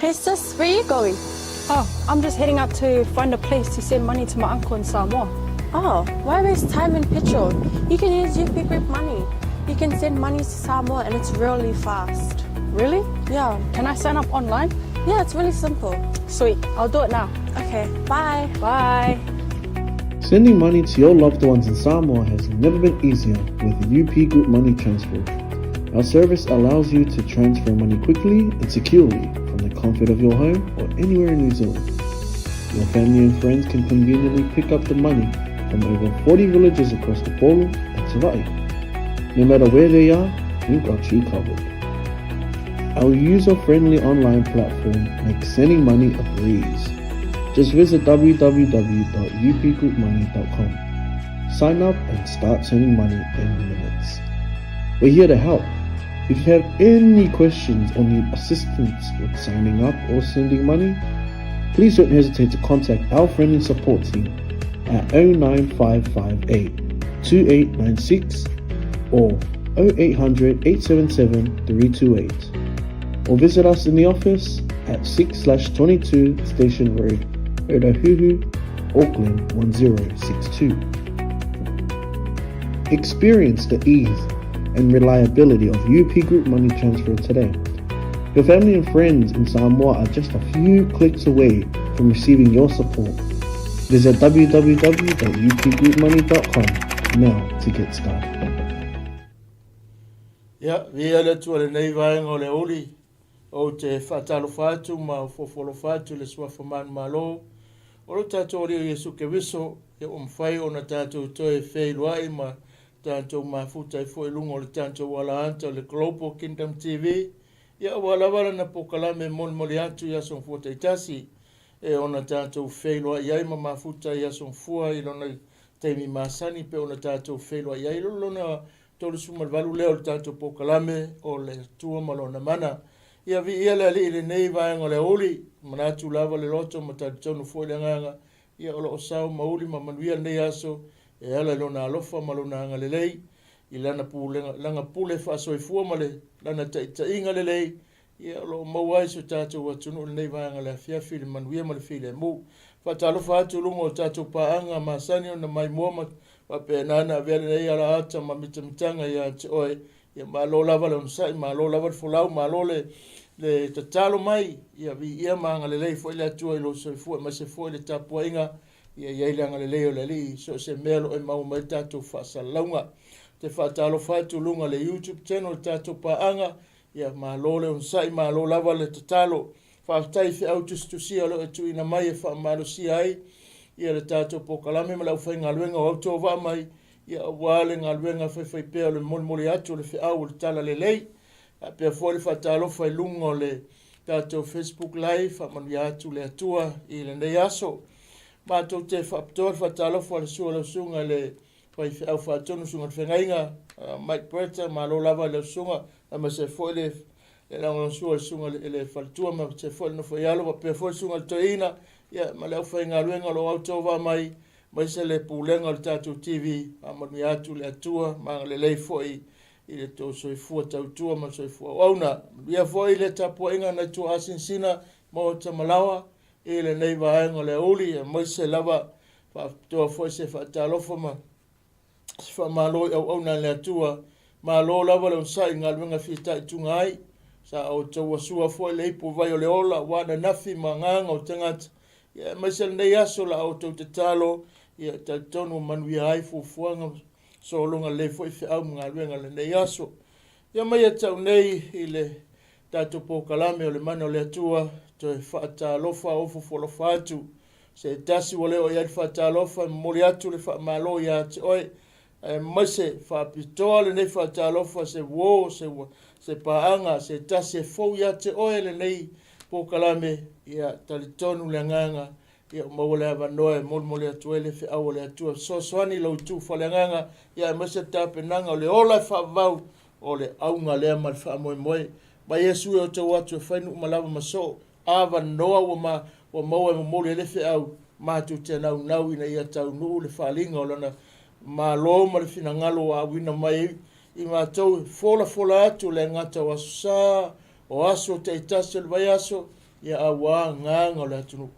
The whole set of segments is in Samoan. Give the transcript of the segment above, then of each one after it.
Hey sis, where you going? Oh, I'm just heading out to find a place to send money to my uncle in Samoa. Oh, why waste time and petrol? You can use UP Group Money. You can send money to Samoa and it's really fast. Really? Yeah. Can I sign up online? Yeah, it's really simple. Sweet, I'll do it now. Okay, bye. Bye. Sending money to your loved ones in Samoa has never been easier with UP Group Money Transfer. Our service allows you to transfer money quickly and securely from the comfort of your home or anywhere in New Zealand. Your family and friends can conveniently pick up the money from over 40 villages across the Polo and Savai'i. No matter where they are, we've got you covered. Our user-friendly online platform makes sending money a breeze. Just visit www.upgroupmoney.com. Sign up and start sending money in minutes. We're here to help. If you have any questions or need assistance with signing up or sending money, please don't hesitate to contact our friendly support team at 09558 2896 or 0800 877 328 or visit us in the office at 6/22 Station Road, Otahuhu, Auckland 1062. Experience the ease and reliability of UP Group Money Transfer today. Your family and friends in Samoa are just a few clicks away from receiving your support. Visit www.upgroupmoney.com now to get started. Ia, viia le Atua i lenei vaega o le aoauli, ou te faatalofa atu ma fofoalofa atu i le Suafa Manumalo o lo tatou Alii o Iesu Keriso, ia ua mafai ona tatou toe feiloai ma tatou mafuta ai foi i luga o le tatou alaata o le Global Kingdom TV, ia aua lava lana polokalame e molimoli atu i aso gafua taitasi, e ona tatou feiloai ai ma mafuta i aso gafua i lona taimi masani pe ona tatou feiloai ai lona lona 38 lea o le tatou polokalame o le Atua ma Lona Mana. Ia viia le Alii i lenei vaega o le aoauli, manatu lava le loto ma talitonu foi le agaga, ia o lo o sao ma uli ma manuia lenei aso e ala i Lona alofa ma Lona agalelei, i Lana pulega, Lana pule faasoifua ma le Lana taitaiga lelei, ia o lo o maua ai si o tatou atunuu i lenei vaega o le afiafi i le manuia ma le filemu. Faatalofa atu i luga o tatou paaga masani ona maimoa ma faapena ona avea lenei alaata ma mitamitaga ia te oe. Ia malo lava le onosai, malo lava le folau, malo le, le tatalo mai, ia viia ma agalelei foi le Atua i lou soifua aemaise foi le tapuaiga ia i ai le agalelei o le Alii i so o se mea o lo o e maua mai le tatou faasalalauga. Te faatalofa atu i luga o le YouTube channel o le tatou paaga, Ia, malo le onosai, malo lava le tatalo. Faafetai i feau tusitusia o lo o e tuuina mai e faamalosia ai ia le tatou polokalame ma le aufaigaluega o autovaa mai, ia aua le galuega faifaipea o le molimoli atu o le feau o le Talalelei. Faapea foi le faatalofa i luga o le tatou Facebook Live, faamanuia atu le Atua i lenei aso. Matou te faapitoa le faatalofa i le susu o lau susuga i le faifeau faatonu susuga i le feagaiga Mike Bretta, malo lava i lau susuga, aemaise foi le lagolagosua i le susuga i le faletua ma se foi le nofo i alo, faapea foi le susuga i le toeaina, ia, ma le aufaigaluega o lo o autovaa mai, aemaise le pulega o le tatou TV, faamanuia atu le Atua ma agalelei foi i le tou soifua tautua ma le soifua auauna. Manuia foi le tapuaiga a nai tuaasinasina maota malaoa i lenei vaega o le aoauli, aemaise lava Faapitoa foi se faatalofa ma se faamalo i auauna a le Atua. Malo lava le onosai i galuega fitaituga ai. Sa outou asua foi le ipu vai o le ola aua ananafi ma agaga o tagata. Ia aemaise lenei aso la outou tatalo, ia talitonu ua manuia ai fuafuaga ma sologa lelei foi feau ma galuega o lenei aso. Ia mai ia te au nei i le tatou polokalame o le Mana o le Atua, toe faatalofa ofofoalofa atu. Se tasi ua le oo i ai le faatalofa, e momoli atu le faamalo ia te oe, aemaise faapitoa lenei faatalofa se uo, se, se paaga, se tasi e fou ia te oe lenei polokalame, ia talitonu le agaga, ia ua maua le avanoa e molimoli atu ai le feau a le Atua. Fesoasoani i lou itu faaleagaga, ia aemaise le tapenaga o le ola e faavavau o le auga lea ma le faamoemoe. Mai Iesu e outou atu e fai nuu ma lava ma soo, avanoa ua ma ua maua e momoli ai le feau, matou te naunau ina ia taunuu le faaaliga o Lona Malo ma le finagalo ua auina mai i matou e folafola atu le gata o aso sa, o aso taitasi o le vaiaso. Ia auā agaga o le atunuu.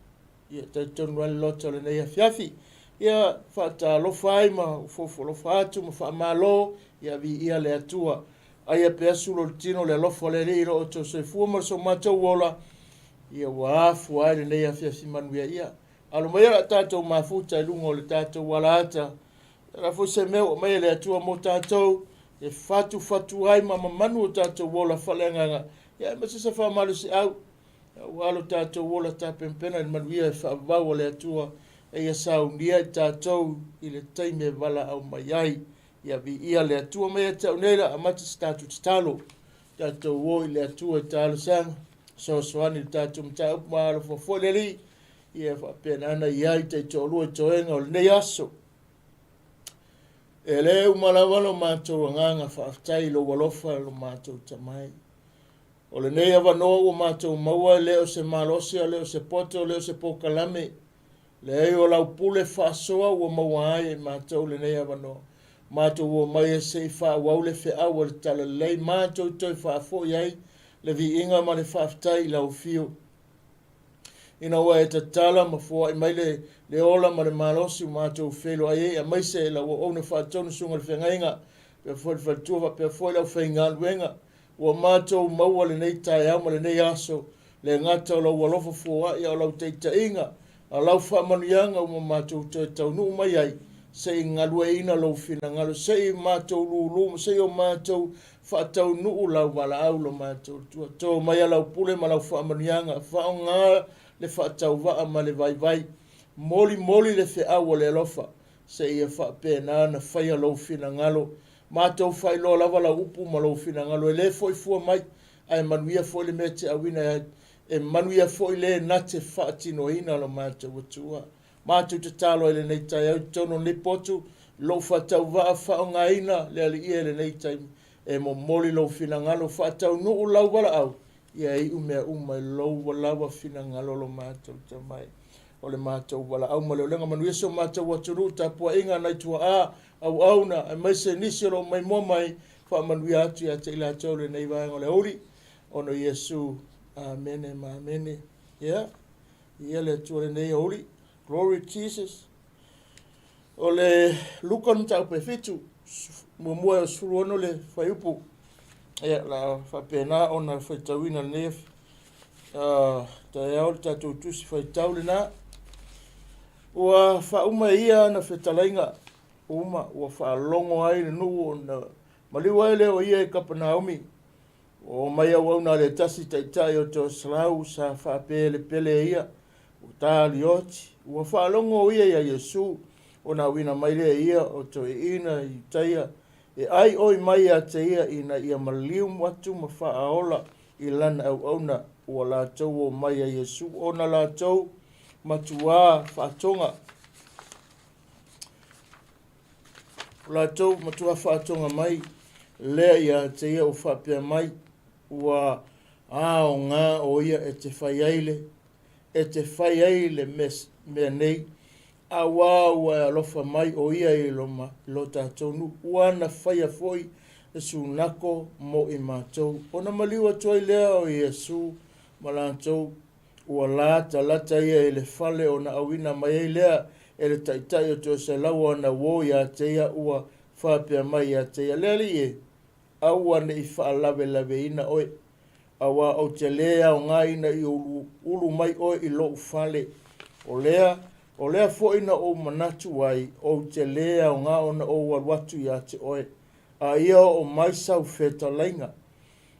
Ia talitonu ai le loto o lenei afiafi. Ia faatalofa ai ma fofofofa atu ma faamalo, ia viia le Atua. Aia pea sulu o le tino le alofa o le Alii i lo outou soifua ma le so matou ola, ia ua afua ai lenei afiafi manuia. Ia alo mai la tatou mafuta i luga o le tatou alaata, la foi se mea ua aumai e le Atua mo tatou, e fatufatu ai ma mamanu o tatou ola faaleagaga, ia aemaise se faamalosiau, Ua alo tatou ola tapenapena i le manuia e faavavau a le Atua e ia saunia i tatou i le taimi e valaau mai ai. Ia viia le Atua mai ia te au nei la amata se tatou tatalo. Tatou o i le Atua i talosaga, fesoasoani i le tatou mataupu ma alofa foi le Alii, ia faapena ana i ai taitoalua i toega o lenei aso. E le uma lava lo matou agaga faafetai i lou alofa lo matou tamai. O lenei avanoa ua matou maua e le o se malosi, a le o se poto, e le o se polokalame. Leai, o lau pule faasoa ua maua ai e matou lenei avanoa. Matou omai e se i faaauau le feau a le Talalelei, matou toe faafoi ai le viiga ma le faafetai i lau afio. Ina ua e tatala ma foai mai le, le ola ma le malosi ua matou feiloai ai, aemaise lau auauna faatonu susuga i le feagaiga, faapea foi le faletua, faapea foi le aufaigaluega, Ua matou maua lenei taeao ma lenei aso, le gata o lau alofa foai a o lau taitaiga, a o lau faamanuiaga ua matou toe taunuu mai ai, se i galueaiina lou finagalo, se i matou lūlū ma se i o matou faataunuu lau valaau lo matou Atua. To mai a lau pule ma lau faamanuiaga, faaaoga le faatauvaa ma le vaivai, molimoli le feau o le alofa, seia faapena ona faia lou finagalo. Matou faailoa lava lau upu ma lou finagalo, e le foi fua mai, ae manuia foi le mea e te auina, e manuia foi le na te faatinoina lo matou Atua. Matou tatalo ai lenei taeao i totonu o lenei potu, lou faatauvaa faaaogaina le Alii e lenei taimi, e momoli lou finagalo, faataunuu lau valaau, ia iu mea uma i lou lava finagalo lo matou Tamai. O le matou valaau ma le olega manuia si o matou atunuu, tapuaiga nai tuaa, auauna, aemaise nisi o lo o maimoa mai, faamanuia atu ia te i latou lenei vaega o le aoauli. Ona o Iesu, amene ma amene. Ia, ia le Atua lenei aoauli. Glory to Jesus. O le Luka le mataupu e 7, muamua e 16 le fuaiupu. Ia, la faapena ona faitauina lenei taeao le tatou tusi faitau lena. Ua faauma e ia ana fetalaiga uma, ua faalogo ai le nuu ona maliu ai lea o ia i Kapanaumi. Ua omai auauna a le tasi taitai o toaselau sa faapelepele e ia, ua talioti, ua faalogo o ia iā Iesu, ona auina mai lea e ia o toeaiina i Iutaia, e ai oi mai ia te ia ina ia maliu atu ma faaola i lana auauna ua latou omai iā Iesu ona latou matuā faatoga. O latou matua faatoga mai lea ia te ia ua faapea mai, ua aoga o ia e te fai ai le, e te fai ai le mea nei, auā ua e alofa mai o ia i lo, ma, lo tatou nuu, ua na faia foi le sunako mo i matou. Ona maliu atu ai lea o Iesu ma latou Ua latalata ia i le fale ona auina mai ai lea e le taitai o toeselau ana uo ia te ia ua faapea mai ia te ia, Le Alii e, aua ne i faalavelaveina oe, auā ou te lē aoga ina i ulu mai oe i lou fale. O lea, o lea foi na ou manatu ai, ou te lē aoga ona ou alu atu ia te oe, a ia oo mai sau fetalaiga,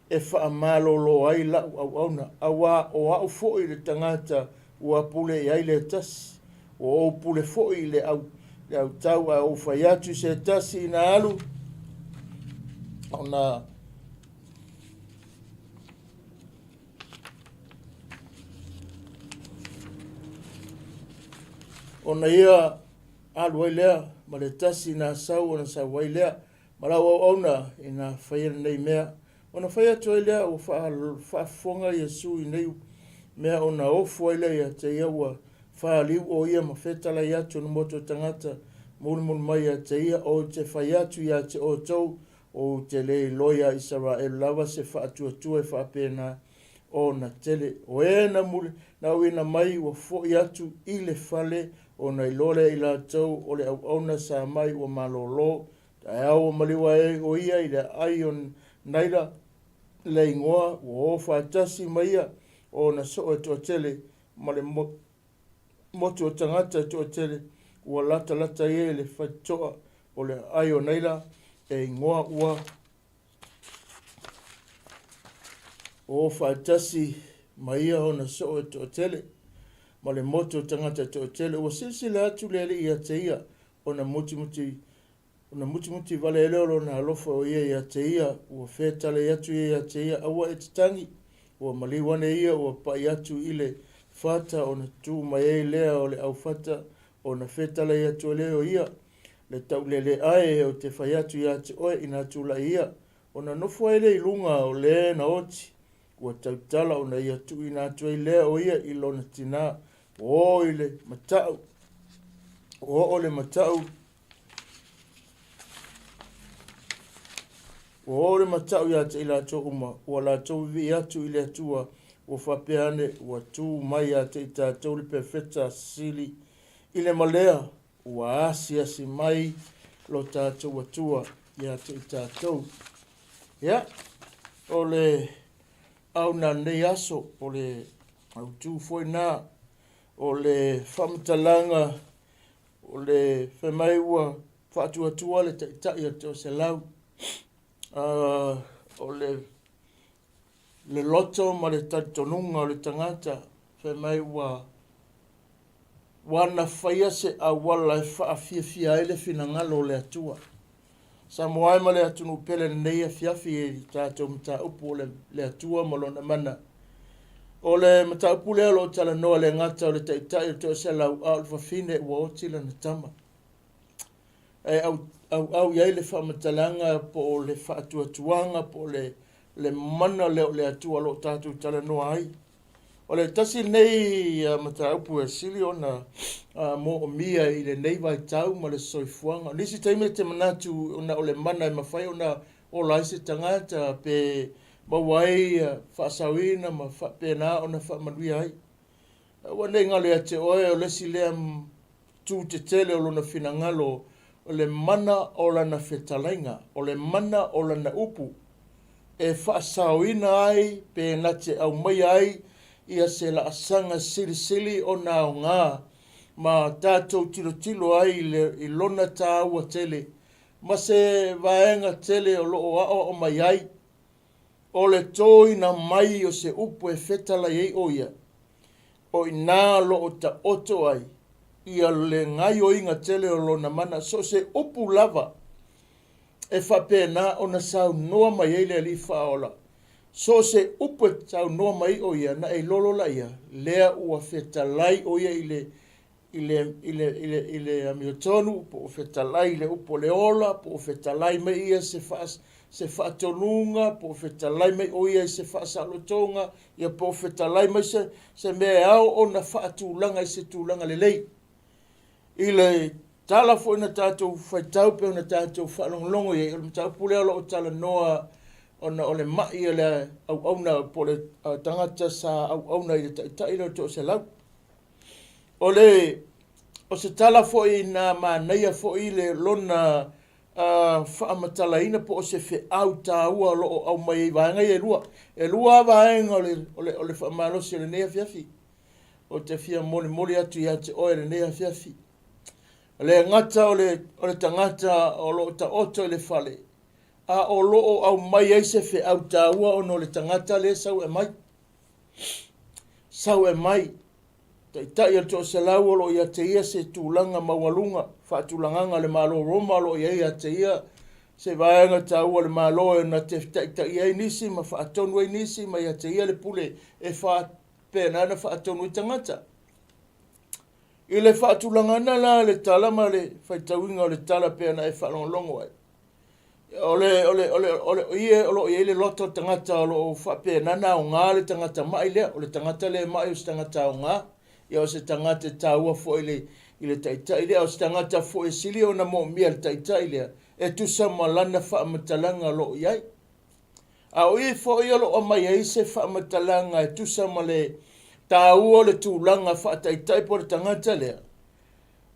e faamalolo ai lau auauna, auā o au foi le tagata ua pule i ai le tasi, ua ou pule foi i le au, le autau, ae ou fai atu i se tasi ina alu, ona ona ia alu ai lea ma le tasi ina sau ona sau ai lea Ma lau auauna ina faia lenei mea. Ona fai atu ai lea ua faafofoga Iesu i nei mea ona ofo ai lea ia te ia ua faliu o ia ma fetalai atu ona motu o tagata mulimuli mai ia te ia, ou te fai atu ia te outou, ou te le iloa ia Isaraelu lava se faatuatua e faapena. ona tele. O e na muli, na auina mai ua foʻi atu i le fale, ona iloa lea i latou o le auauna sa mai ua malōlō. Taeao ua maliu ae ai o ia i le aai o Naila le igoa, ua o faatasi ma ia ona soo e toatele ma le motu o tagata e toatele ua latalata ia i le faitotoa o le aai o Naila e igoa ua o faatasi ma ia ona soo e toatele ma le motu o tagata e toatele. Ua silasila atu le Alii ia te ia, ona mutimuti ona mutimuti vale ai lea o lona alofa o ia ia te ia, ua fetalai atu ia ia te ia, aua e te tagi. Ua maliu ane ia, ua pai atu i le fata, ona tu mai ai lea o le aufata, ona fetalai atu ai lea o ia, Le taulele ae ou te fai atu ia te oe ina tulai ia, ona nofo ai lea i luga o le na oti, ua tautala ona ia tuuina atu ai lea o ia i lona tinā. Ua oo i le matau, ua oo le matau, ua oo le matau ia te i latou uma, ua latou vivii atu i le Atua, ua faapea ane, ua tu mai ia te i tatou le Perofeta sili i le malea, Ua asiasi mai lo tatou Atua ia te i tatou. Ia, o le au na lenei aso, o le autu foi na, o le faamatalaga, o le fai mai ua faatuatua le taitai o le toaselau. O le loto ma le talitonuga o le tagata, fai mai ua Ua na faia se auala e faafiafia ai le finagalo o le Atua. Samoa e ma le atunuu pele lenei afiafi i le tatou mataupu o le Atua ma Lona mana. O le mataupu lea o lo o talanoa le gata o le taitai o le toaselau a o le fafine ua oti lana tama. E auau i ai le faamatalaga po o le faatuatuaga po o le mana lea o le Atua o lo o tatou talanoa ai. O le tasi lenei mataupu e sili ona moomia i lenei vaitau ma le soifuaga. O nisi taimi e te manatu ona o le mana e mafai ona ola ai se tagata pe maua ai faasaoina ma faapena ona faamanuia ai. Aua ne i galo ia te oe o le isi lea tu tetele o lona finagalo o le mana o lana fetalaiga, o le mana o lana upu e faasaoina ai pe na te aumaia ai ia se laasaga silisili ona aoga ma tatou tilotilo ai i lona tāua tele ma se vaega tele o lo o aoao mai ai o le tōina mai o se upu e fetalai ai ʻo ia, o i inā lo o taoto ai ia le gaioiga tele o lona mana. So o se upu lava e faapena ona saunoa mai ai le Alii Faaola, so o se upu e saunoa mai ai ʻo ia, na e lolo laia, lea ua fetalai ʻo ia i le i le, i le, i le, i le amiotonu, po o fetalai i le upu o le ola, po o fetalai mai ia se, faa, se faatonuga, po o fetalai mai o ia i se faasaolotoga, ia po o fetalai mai se, se mea e ao ona faatulaga i se tulaga lelei. I le tala foi na tatou faitau pe ona tatou faalogologo i ai, o le mataupu lea o lo o talanoa ona o le mai o le auauna po o le tagata sa auauna i le taitai lea o le toaselau. O le, o se tala foi na manaia foi le lona faamatalaina po o se feau taua o lo o aumai ai vaega ia e lua. E lua lava vaega o le, o le, o le faamalosi o lenei afiafi. Ou te fia molimoli atu ia te oe lenei afiafi. E le gata o le, o le tagata o lo o taoto i le fale, a o lo o aumai ai se feau taua ona o le tagata lea sau e aumai. Sau e mai, Taitai o le toaselau o lo o ia te ia se tulaga maualuga, faatulagaga a le Malo Roma o lo o i ai ia te ia se vaega taua o le Malo e na te taitaia ai nisi ma faatonu ai nisi ma ia te ia le pule e faapena ona faatonu ai tagata. I le faatulagaga la le tala ma le faitauina o le tala pei ona e faalogologo ai, O le, o le, o le, o le, o lo o i ai le loto o le tagata o lo o faapena ona aoga le tagata ma'i lea. O le tagata lea e ma'i o se tagata aoga, ia o se tagata e taua foi i le, i le taitai lea, o se tagata foi e sili ona moomia e le taitai lea e tusa ma lana faamatalaga o lo o i ai. A o i foi o lo o aumai ai se faamatalaga e tusa ma le taua o le tulaga faataitai po o le tagata lea,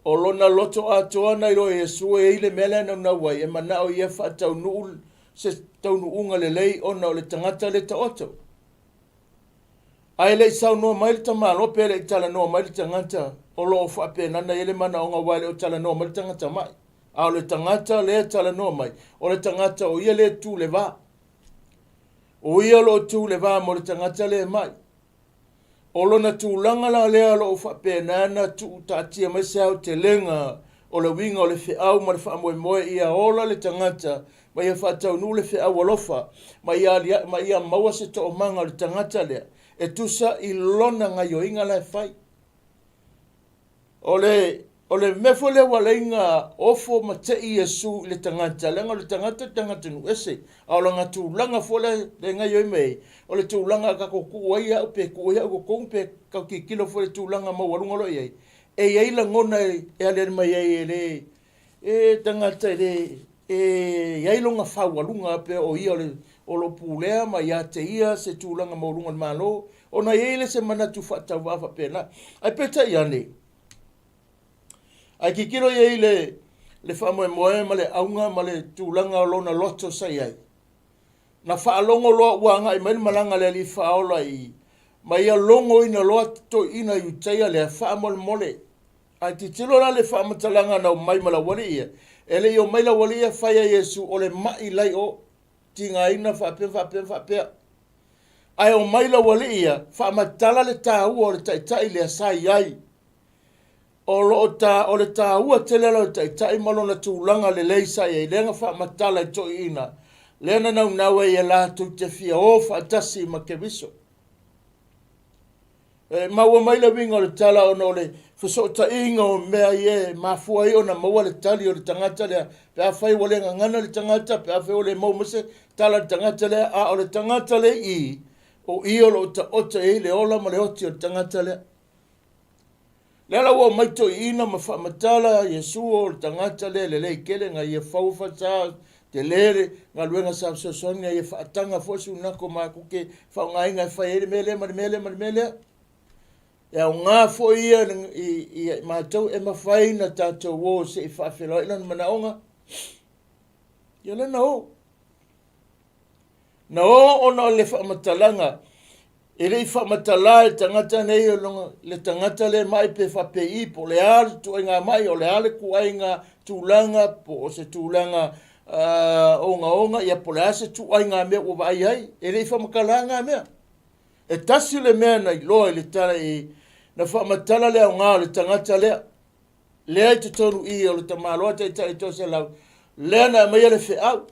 o lona loto atoa na iloa e Iesu e i ai le mea lea e naunau ai, e manao ia faataunuu se taunuuga lelei ona o le tagata le taoto. Ae le i saunoa mai le tamaloa pe le i talanoa mai le tagata o lo o faapena ona i ai le manaoga aua e le o talanoa mai le tagata mai. A o le tagata lea e talanoa mai, o le tagata o ia lea e tu le va. O ia o lo o tu le va mo le tagata lea e mai. O lona tulaga la lea o lo o faapena ona tuutaatia mai se aotelega o le uiga o le feau ma le faamoemoe ia ola le tagata ma ia faataunuu le feau alofa ma ia aliae ma ia maua se toomaga o le tagata lea e tusa i lona gaioiga la e fai. O le, o le mea foi lea ua laina ofo ma tei Iesu i le tagata, leaga o le tagata le tagata nuu ese, a o lana tulaga foi lea le gaioi mai ai, o le tulaga a tatou tuu ai au pe tuu ai au i totonu pe tau tilotilo foi i le tulaga maualuga o lo o i ai, e i ai lagona e aliali mai ai e le, e tagata e le, e i ai lona faualuga pe o ia o le o lo o pulea ma ia te ia se tulaga maualuga o le Malo, ona i ai lea se manatu faatauvaa faapena. Ae peitai ane, ae tilotilo i ai i le, le faamoemoe ma le auga ma le tulaga o lona loto sa i ai, na faalogo loa ua agai mai le malaga a le Alii Faaola i, ma ia logoina loa toeaiina Iutaia lea, faamolemole, A tilotilo la le faamatalaga na omai ma le aualii ia, e le i omai le aualii ia fai a Iesu o le mai la i o, tigaina faapea faapea faapea. Ae omai le aualii ia, faamatala le taua o le taitai lea sa i ai. O lo o ta, o le taua tele la o le taitai ma lona tulaga lelei sa i ai, lea na faamatala i toeaiina, lea na naunau ai e latou te fia o faatasi ma Keriso. E maua mai le uiga o le tala ona o le fesootaiga o mea ia e mafua ai ona maua le tali o le tagata lea pe afai ua le gagana le tagata, pe afai ua le maua mai se tala a le tagata lea, a o le tagata lea i i, o ia o lo o taoto i ai le ola ma le oti o le tagata lea. Lea la ua omai toeaiina ma faamatala Iesu o le tagata lea e lelei tele na ia fau fasa tele le galuega sa fesoasoani na ia faataga foi sunako matou te faaaogaina e fai ai le mea lea ma le mea lea ma le mea lea. E aoga foi ia i matou e mafai na tatou o se i faafeiloai lona manaoga. Ia lea na o. Na o ona o le faamatalaga E le i faamatala e le tagata nei le tagata lea e mai pe faapei po o le a le ituaiga mai, o le a le ituaiga tulaga po o se tulaga ogaoga, ia po o le a se ituaiga mea ua vaai ai. E le i faamatala na mea. E tasi le mea na iloa i le tala i na faamatala le aoga o le tagata lea, lea i totonu i o le tamaloa taitai toaselau, lea na aumaia le feau.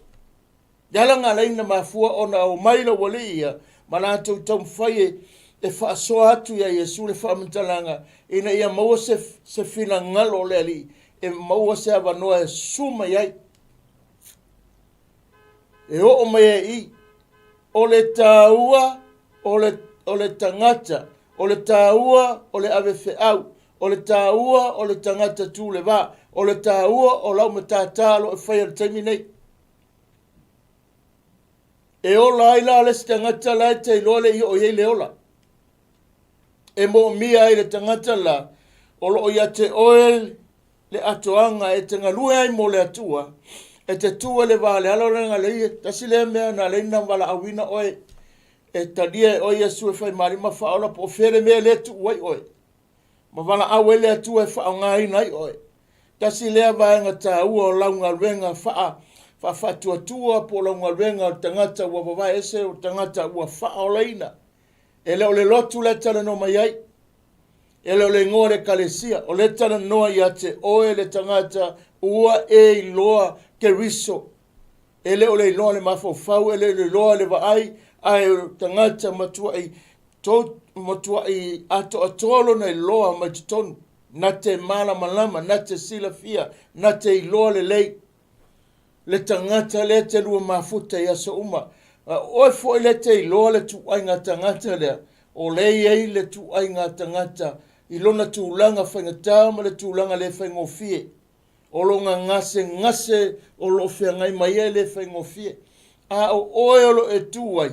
Le ala na ala ai na mafua ona omai lou alii ia ma latou taumafai e faasoa atu iā Iesu le faamatalaga ina ia maua se, se finagalo o le Alii e maua se avanoa e susu mai ai, e oo mai ai i. O le taua o le, o le tagata, o le taua o le avefeau, o le taua o le tagata tu le va, o le taua o lau matata o lo o faia i le taimi nei. E ola ai la le isi tagata la e te iloa le i oo i ai le ola. E moomia ai le tagata la o lo o ia te oe le atoaga e te galue ai mo le Atua, e te tu ai le va le ala o le galei, tasi lea mea na alai na valaauina oe e talia e oe Iesu e fai malima faaola po o fea le mea lea tuu ai oe. Ma valaau ai le Atua e faaaogaina ai oe. Tasi lea vaega taua o lau galuega faa, faafaatuatua po o lau galuega o le tagata ua vavae ese o le tagata ua faaolaina. E le o le lotu la e talanoa mai ai. E le o le igoa o le ekalesia. O lea e talanoa ia te oe le tagata ua e iloa Keriso. E le o le iloa le mafaufau, e le o le iloa le vaai, ae o le tagata matuai tou matuai atoatoa lona iloa mai totonu, na te malamalama, na te silafia, na te iloa lelei le tagata lea te lua mafuta i aso uma. A oe foi lea te iloa le tuaiga tagata lea, o lea e i ai le tuaiga tagata i lona tulaga faigata ma le tulaga le faigofie. O lona gasegase o lo o feagai mai ai e le faigofie. A o oe o lo o e tu ai,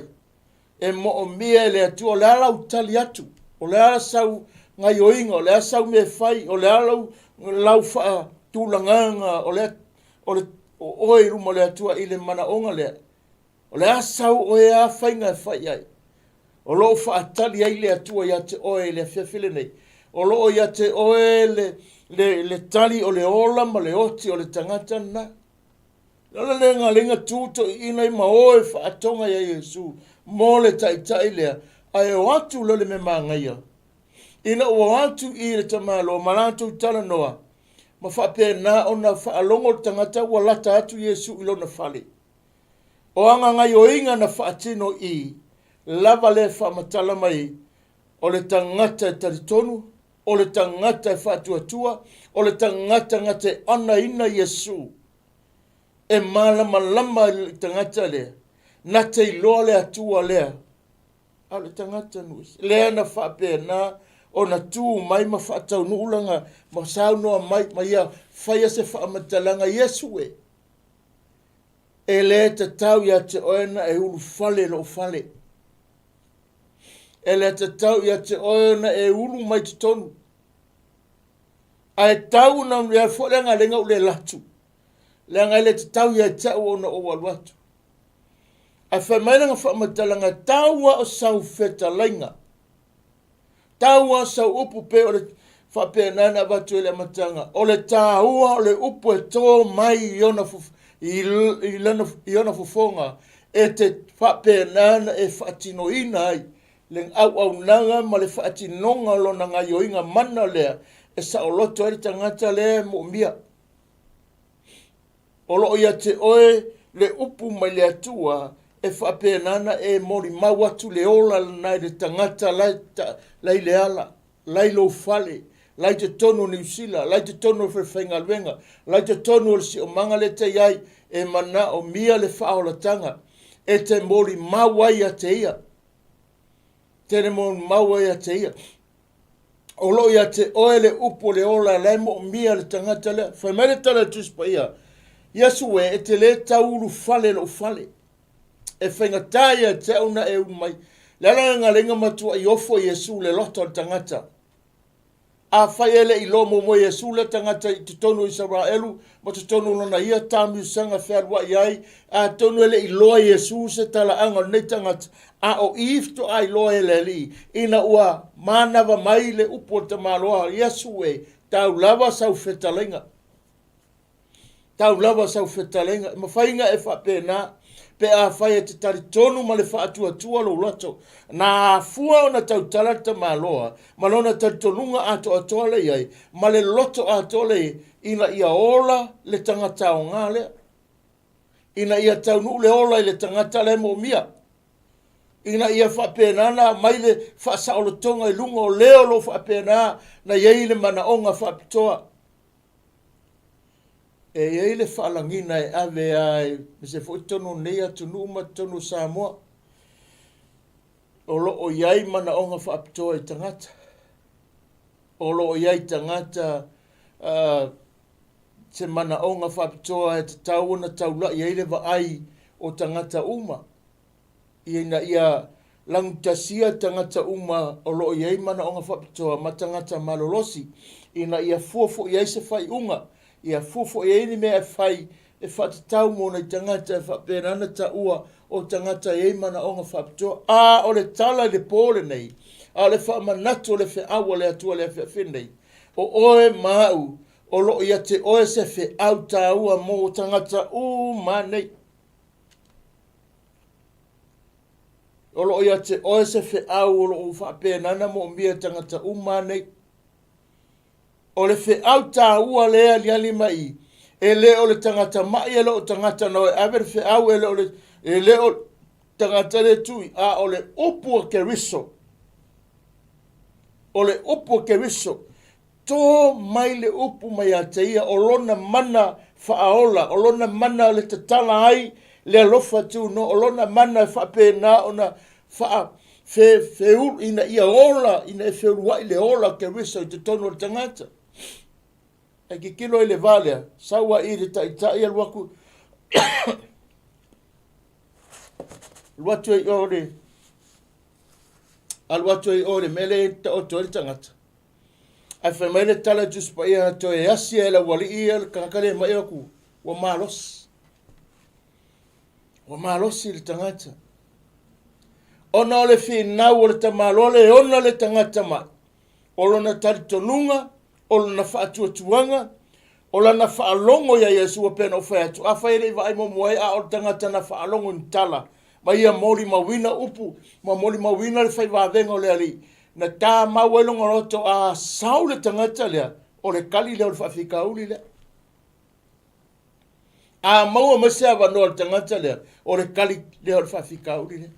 e moomia e le Atua, o le a lau tali atu, o le a sau gaioiga, o le a sau mea e fai, o le a lau, lau faatulagaga, o le, o le, o oe i luma o le Atua i le manaoga lea. O le a sau oe a faiga e fai ai. O lo o faatali ai le Atua ia te oe i le afiafi lenei. O lo o ia te oe le, le, le tali o le ola ma le oti o le tagata lena. Le ala lea galega tu toeaiina i ma o e faatoga ia Iesu mo le taitai lea, ae o atu lea le mea manaia. Ina ua o atu i le tamaloa ma latou talanoa, ma faapena ona faalogo le tagata ua lata atu Iesu i lona fale. O ana gaioiga na faatino i lava lea faamatala mai o le tagata e talitonu, o le tagata e faatuatua, o le tagata na te anaina Iesu. E malamalama i le tagata lea, na te iloa le Atua lea, a o le tagata nuu-ese. Lea na faapena ona tu mai ma faataunuu lana, ma saunoa mai, ma ia faia se faamatalaga, Iesu e, e le tatau ia te oe na e ulufale i lou fale. E le tatau ia te oe ona e ulu mai totonu. Ae tau ona mea foi leaga lea ou le latu. Leaga e le tatau ia te au ona ou alu atu. Ae fai mai lana faamatalaga, tau a o sau fetalaiga. Tau a o sau upu pe o le faapena na avatu i le amataga. O le taua o le upu e tō mai i ona, i, lana, i ona fofoga e te faapena na e faatinoina ai le auaunaga ma le faatinoga o lona gaioiga mana lea e saoloto ai le tagata lea e moomia. O lo o ia te oe le upu mai le Atua e faapena ona e molimau atu le ola lena i le tagata la e, la i le ala, la i lou fale, la i totonu o Niu Sila, la i totonu o le falefaigaluega, la i totonu o le siomaga lea e te i ai, e manaomia le faaolataga e te molimau ai ia te ia. Te molimau ai ia te ia. O lo o ia te oe le upu o le ola la e moomia le tagata lea. Fai mai le tala a le Tusi Paia, Iesu e, e te lē tau ulufale lou fale. E faigata ia te au na e ulu mai. Le ala lena lea na matuai ofo Iesu le loto o le tagata. Afai e le i iloa muamua e Iesu lea tagata i totonu o Isaraelu ma totonu o lona ia taamiusaga fealuai ai, atonu e le i iloa e Iesu se talaaga o lenei tagata, a o i faatoa iloa e le Alii, ina ua manava mai le upu o le tamaloa, Iesu e, tau lava sau fetalaiga. Tau lava sau fetalaiga. E mafai ona e faapena pe afai e te talitonu ma le faatuatua lou loto. Na afua ona tautala le tamaloa ma lona talitonuga atoatoa lea i ai, ma le loto atoa lea i ai, ina ia ola le tagata aoga lea. Ina ia taunuu le ola i le tagata la e moomia. Ina ia faapena ona aumai le faasaolotoga i luga o le o lo o faapena na i ai le manaoga faapitoa. E i ai le faalagiga e ave a aemaise foi totonu o nei atunuu ma totonu o Samoa. O lo o i ai manaoga faapitoa i tagata. O lo o i ai tagata uh, se manaoga faapitoa e tatau ona taulai ai le vaai o tagata uma. Ina ia langutasia tagata uma o lo o i ai manaoga faapitoa ma tagata malolosi, ina ia fua foi i ai se faaiuga, ia fua foi i ai ni mea e fai e faatatau mo nai tagata e faapena ona taua o tagata e i ai manaoga faapitoa. A o le tala i le po lenei, a o le faamanatu o le feau a le Atua i le afiafi lenei, o oe ma au, o lo o ia te oe se feau taua mo tagata uma nei. O lo o ia te oe se feau o lo o faapena ona moomia e tagata uma nei. O le feau taua lea e aliali mai i, e le o le tagata mai, e le o tagata na o e ave le feau, e le o le, e le o tagata le tui, a o le upu a Keriso. O le upu a Keriso. Tō mai le upu mai ia te ia, o lona mana faaola, o lona mana le tatala ai le alofa tunoa, o lona mana e faapena ona faa fe, feulu, ina ia ola, ina e feuluai le ola o Keriso i totonu o le tagata. Ae kikilo i le va lea, sau a i le taitai alu aku. Alu atu ai i o le alu atu ai i o le mea lea e taoto ai le tagata. Ae fai mai le tala a Tusi Paia na toe asi e le aualii ia le tagata lea mai atu, ua malosi. Ua malosi le tagata. Ona o le finau o le tamaloa le ona le tagata mai. O lona talitonuga, o lona faatuatuaga, o lana faalogo ia Iesu e pei ona ou fai atu, afai e le i vaai muamua ai, a o le tagata na faalogo i ni tala, ma ia molimauina upu, ma molimauina le faivavega o le Alii, na tamau ai lona loto, a sau le tagata lea, o le kali lea o le faafitauli lea. A maua mai se avanoa o le tagata lea, o le kali lea o le faafitauli lea.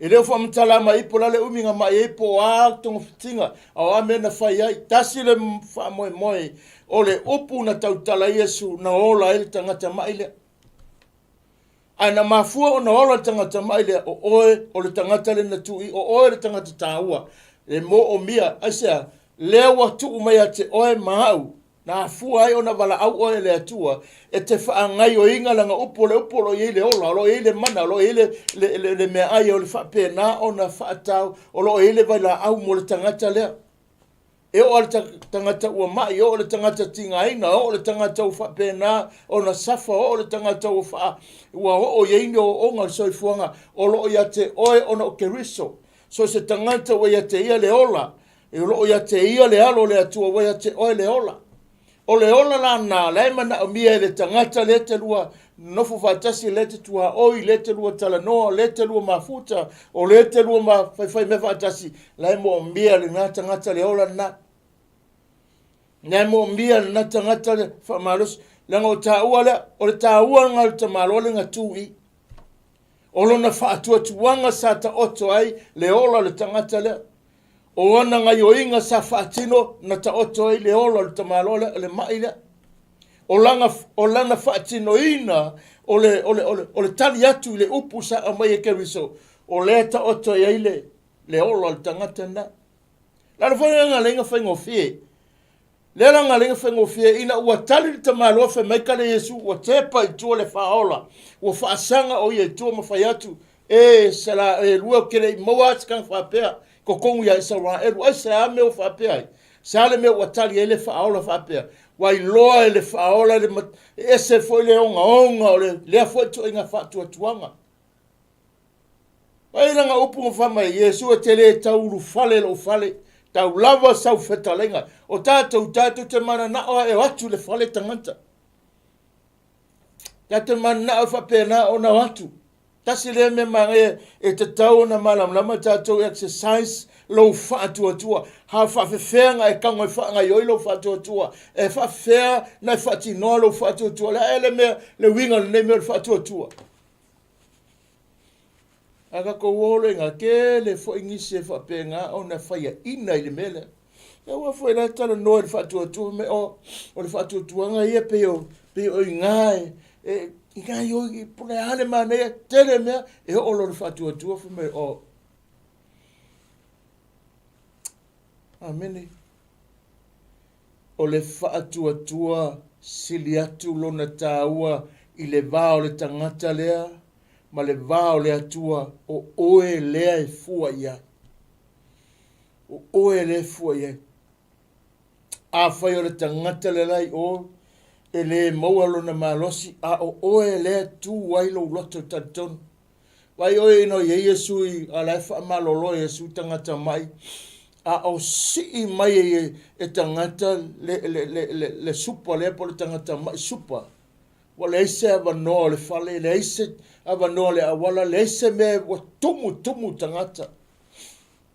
E le o faamatala mai ai po o le a le umi na mai ai po o a togafitiga a o a mea na fai ai. Tasi le faamoemoe o le upu na tautala ai Iesu na ola ai le tagata mai lea. Ae na mafua ona ola le tagata mai lea, o oe o le tagata le na tuu i, o oe le tagata taua, e moomia. Aisea? Lea ua tuu mai ia te oe ma au Na afua ai ona valaau oe e le Atua e te faagaioiga lana upu, o le upu o lo o i ai le ola, o lo o i ai le mana, o lo o i ai le, le, le, le meaai o le faapena ona faatau, o lo o i ai le vailaau mo le tagata lea. E oo le tagata ua mai, e oo le tagata tigaina, e oo le tagata ua faapena ona safa, e oo le tagata ua, faa, ua oo i ai ni ooooga o le soifuaga, o lo o ia te oe ona o Keriso. So se tagata ua ia te ia le ola, E o lo o ia te ia le alo o le Atua ua ia te oe le ola. O le ola la na, la e manaomia e le tagata lea te lua nofo faatasi, lea te tuaoi, lea te lua talanoa, lea te lua mafuta, o lea te lua ma faifai mea faatasi, la e moomia lena tagata le ola lena. La e moomia lena tagata le faamalosi. Leaga o taua lea, o le taua lena o le tamaloa lea na tu i. O lona faatuatuaga sa taoto ai le ola o le tagata lea. O ana gaioiga sa faatino na taoto ai le ola o le tamaloa lea, o le mai lea. O lana, o lana faatinoina o le, o le, o le, o le tali atu i le upu sa aumai e Keriso, o lea taoto ai ai le, le ola o le tagata lena. Lalo foi le galeiga faigofie. Lea la galeiga faigofie ina ua tali le tamaloa fai mai kale Iesu ua tepa i tua le faaola, ua faasaga o ia i tua ma fai atu, E sala e lua ou te le i maua a se tagata faapea totonu ia Isaraelu. Aisea mea ua faapea ai? Se a le mea ua tali ai le faaola faapea? Ua iloa e le faaola le e ese foi le ogaoga o le lea foi ituaiga faatuatuaga. Ai lana upu na fai mai, Iesu e te le tau ulufale i lou fale, tau lava sau fetalaiga. O tatou, tatou te mananao e o atu i le fale tagata. Tatou te mananao e faapena ona o atu. Tasi lea mea manaia e tatau ona malamalama tatou exercise lou faatuatua. Ha faafefea na e tago e faagaioi lou faatuatua. E faafefea na e faatinoa lou faatuatua. Le a le mea, le uiga o lenei mea o le faatuatua. A tatou o loa ina tele foi nisi e faapena ona faiaina i le mea lea. Aua foi la talanoa i le faatuatua me o, o le faatuatuaga ia pei o, pei o iga e, e iga i o i pule a le manaia tele mea e oo loa le faatuatua fai mai o. Amene. O le faatuatua sili atu lona taua i le va o le tagata lea ma le va o le Atua, o oe lea e fua i ai. O oe lea e fua i ai. Afai o le tagata le la i o, e le maua lona malosi, a o oe lea e tu ai lou loto talitonu. Vaai oe ina i ai Iesu i, a la e faamalolo e Iesu tagata mai, a o sii mai e, e tagata le, le, le, le, le supa lea po o le tagata mai supa. Ua leai se avanoa o le fale, leai se avanoa o le auala, leai se mea ua tumu, tumu tagata.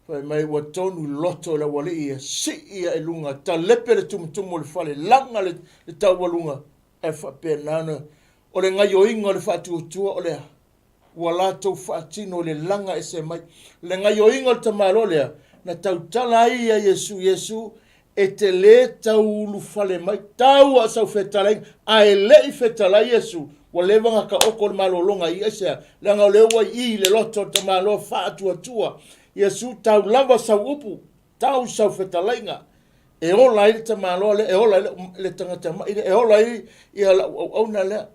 Fai mai ua tonu i loto o le aualii ia, sii ia i luga, talepe le tumutumu o le fale, laga le, le taualuga, ae faapena ona, o le gaioiga o le faatuatua o le a? Ua latou faatino i le laga ese mai. Le gaioiga o le tamaloa lea, na tautala ai ia Iesu, Iesu, e te lē tau ulufale mai, tau a o sau fetalaiga, ae le i fetalai Iesu, ua leva ona taoto le malologa i aisea? Leaga o lea ua i i le loto o le tamaloa faatuatua. Iesu, tau lava sau upu, tau sau fetalaiga, e ola ai le tamaloa lea, e ola ai le tagata ma'i lea, e ola ai ia lau auauna lea.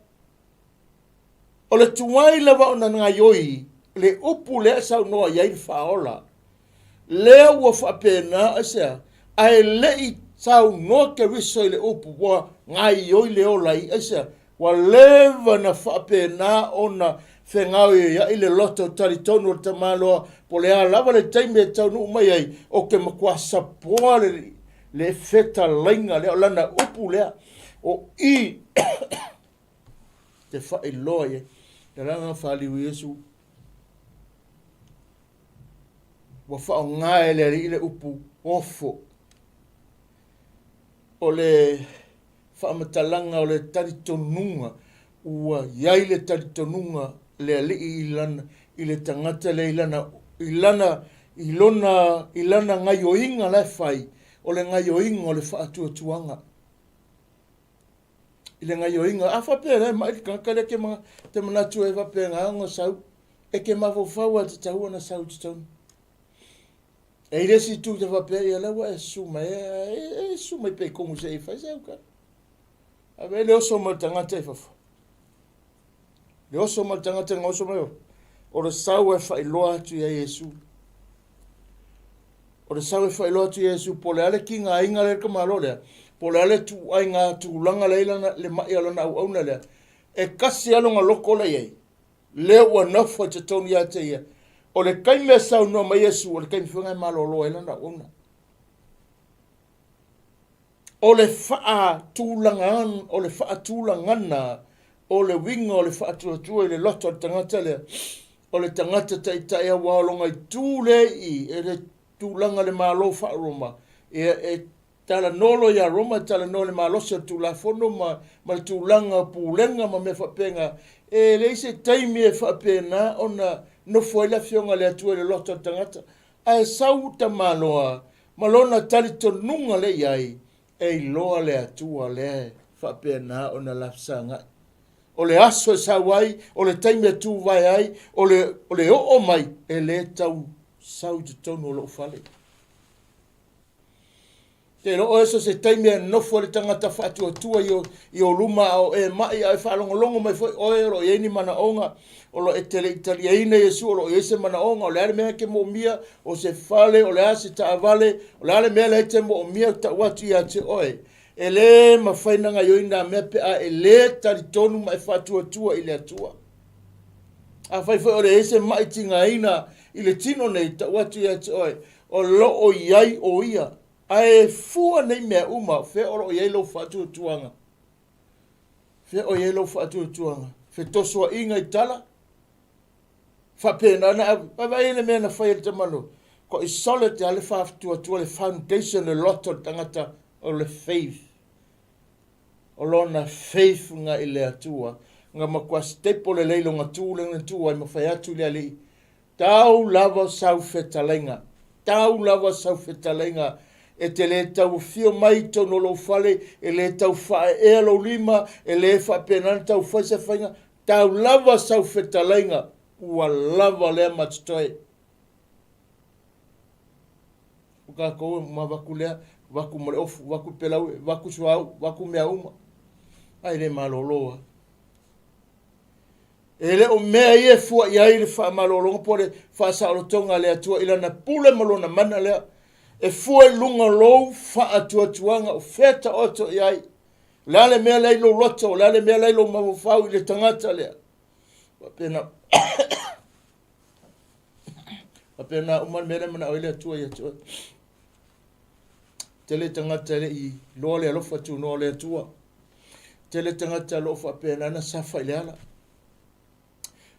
O le tuai lava ona gaioi Le upu lea e saunoa i ai le Faaola, lea ua faapena, aisea? Ae le i saunoa Keriso i le upu, ua gaoioi le ola i, aisea? Ua leva na faapena ona fegaoioiai le loto talitonu o le tamaloa, po o le a lava le taimi e taunuu mai ai, ou te matua sapoa le, le fetalaiga lea, o lana upu lea, o i te faailoa i ai. Le agaga faaliu Iesu, ua faaaoga e le Alii le upu ofo. O le faamatalaga o le talitonuga, ua i ai le talitonuga le Alii i lana, i le tagata lea i lana, i lana, i lona, i lana gaioiga la e fai, o le gaioiga o le faatuatuaga. I le gaioiga, a faapea la e mai le tagata lea ke, te manatu e faapena ona sau, e ke mafaufau a tatau ona sau i totonu. E i le isi itu te faapea, ia la ua e susu mai, e, e susu mai pea i komu se i fai se au kala. A ve le oso mai le tagata i fafo. Le oso mai le tagata na oso mai fafo. O le sau e faailoa atu ia Iesu. O le sau e faailoa atu ia Iesu, po o le a le tigaina lea i le tamaloa lea, po o le a le ituaiga tulaga lea i lana, le mai o lana auauna lea. E tasi lava lona loto la i ai. Lea ua nofo i totonu ia te ia. O le taimi e saunoa mai Iesu, o le taimi foi lena e malolo ai lana auauna. O le faatulaga, o le faatulagana o le uiga o le faatuatua i le loto o le tagata lea, o le tagata taitai aua o lona itu lea i i, e le tulaga le Malo faa-Roma, ia e talanoa loa ia Roma, e talanoa i le malosi o le Tulafono ma, ma le tulaga o pulega ma mea faapena. E leai se taimi e faapena ona nofo ai le Afioga a le Atua i le loto o le tagata. Ae sau tamaloa ma lona talitonuga lea i ai, e iloa le Atua lea e faapena ona lafesagai. O le aso e sau ai, o le taimi e tuvae ai, o le, o le oo mai, e le tau sau i totonu o lou fale. Te iloa oe so se taimi e nofo ai le tagata faatuatua i o, i o luma a o e ma'i a e faalogologo mai foi oe o lo o i ai ni manaoga, o lo o e te le i taliaina Iesu o lo o i ai se manaoga, o le a le mea e te moomia, o se fale, o le a se taavale, o le a le mea la e te moomia tau atu ia te oe. E le mafai na gaioi nā mea pe a e le talitonu ma e faatuatua i le Atua. Afai foi o le i ai se ma'i tigaina i le tino nei, tau atu ia te oe, o lo o i ai o ia. Ae fua nei mea uma, o fea o lo o i ai lou faatuatuaga? Fea o i ai lou faatuatuaga? Fetosoaʻiga i tala? Faapena na ave. Vaavaai i le mea na fai e le tamaloa. Ko i solid lava le faatuatua, le foundation, le loto o le tagata o le faith. O lona faith nga i le Atua. Nga matua staple lelei lona tu lea na tu ai ma fai atu i le Alii, Tau lava sau fetalaiga, tau lava sau fetalaiga, e te le tau afio mai i totonu o lou fale, e le tau faaeea lou lima, e le faapena ona tau fai se faiga, tau lava sau fetalaiga, ua lava lea ma totoe. O tatou e mavaku lea, vaku ma le ofu, vaku pelau, vaku suauu, vaku mea uma. Ai le malolo lava. E le o mea ia e fua i ai le faamalologa po o le faasaolotoga a le Atua i lana pule ma lona mana lea. E fua i luga o lou faatuatuaga o fea taoto i ai. O le a le mea la i lou loto, o le a le mea la i lou mafaufau i le tagata lea. Faapena faapena uma le mea lea e manao ai le Atua ia te oe. Tele tagata e le i iloa le alofa tunoa o le Atua. Tele tagata o lo o faapena na safa i le ala.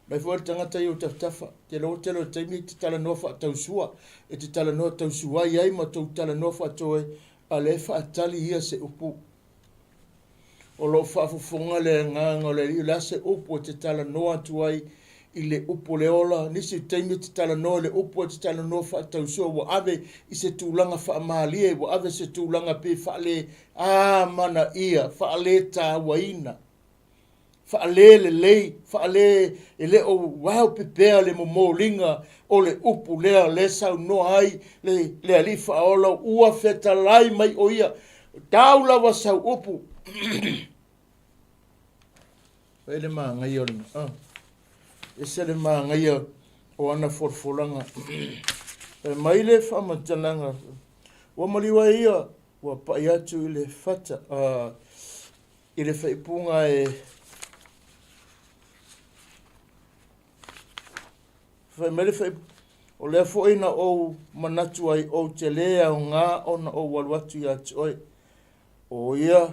Mai foi le tagata i ou tafatafa, te loa tele o taimi e te talanoa faatausua, e te talanoa tausuai ai ma tou talanoa faatoe, a lea e faatali ia se upu. O lo o faafofoga le Agaga o le Alii, o le a se upu e te talanoa atu ai i le upu o le ola. Nisi o taimi e te talanoa i le upu, e te talanoa faatausua, ua ave i se tulaga faamalie, ua ave i se tulaga pei faale amanaia, faaletāuaina, faalelelei, faale, e le o wow pepea le momoliga o le upu lea, lea saunoa ai le, le Alii Faaola, ua fetalai mai o ia, tau lava sau upu. Fai le magaia o le, ah, ese le magaia. o ana folafolaga. Fai mai le faamatalaga, Ua maliu ai ia, ua pai atu i le fata, i le faaipuga e Fai mai le faaipuga, O lea foi na ou manatu ai ou te lē aoga ona ou alu atu ia te oe. O ia,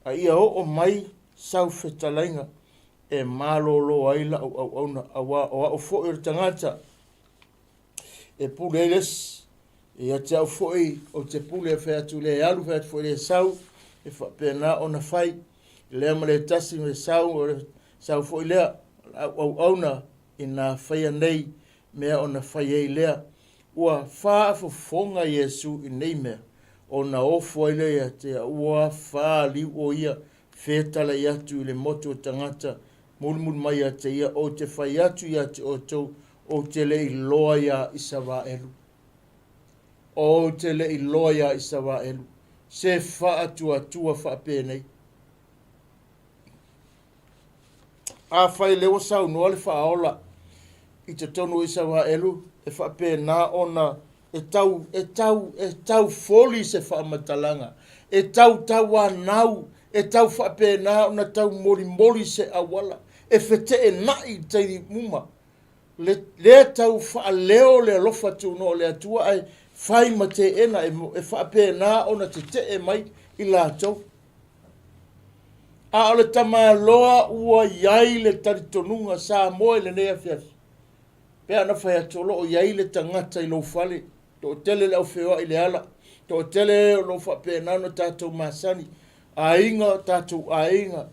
a ia oo mai sau fetalaiga e malōlō ai la'u auauna, auā o a'u foi o le tagata e pule ai le isi. Ia te au foi ou te pule e fai atu le alu, fai atu foi le sau, e faapena ona fai. Lea ma le tasi me sau, o le sau foi lea, o la'u auauna inā faia nei mea ona fai ai lea. Ua faafofoga Iesu i nei mea, ona ofo ai lea ia te ia, ua faliu o ia fetalai atu i le motu o tagata mulimuli mai ia te ia, ou te fai atu ia te outou, ou te le iloa iā Isavaelu. Ou te le iloa iā Isavaelu, se faatuatua faapenei. Afai lea ua saunoa le Faaola i totonu o Isaraelu e faapena ona e tau, e tau, e tau foli se faamatalaga, e tau tauanau, e tau faapena ona tau molimoli se auala, e feteenai i taimi uma. Le, lea tau faaleo le alofa tunoa o le Atua ae fai ma teena e, e faapena ona tetee mai i latou. A o le tamaloa ua i ai le talitonuga Samoa i lenei afiafi, pe ana fai atu o lo o i ai le tagata i lou fale, toatele le aufeoai i le ala, toatele e o lo o faapena ona tatou masani, aiga, tatou aiga,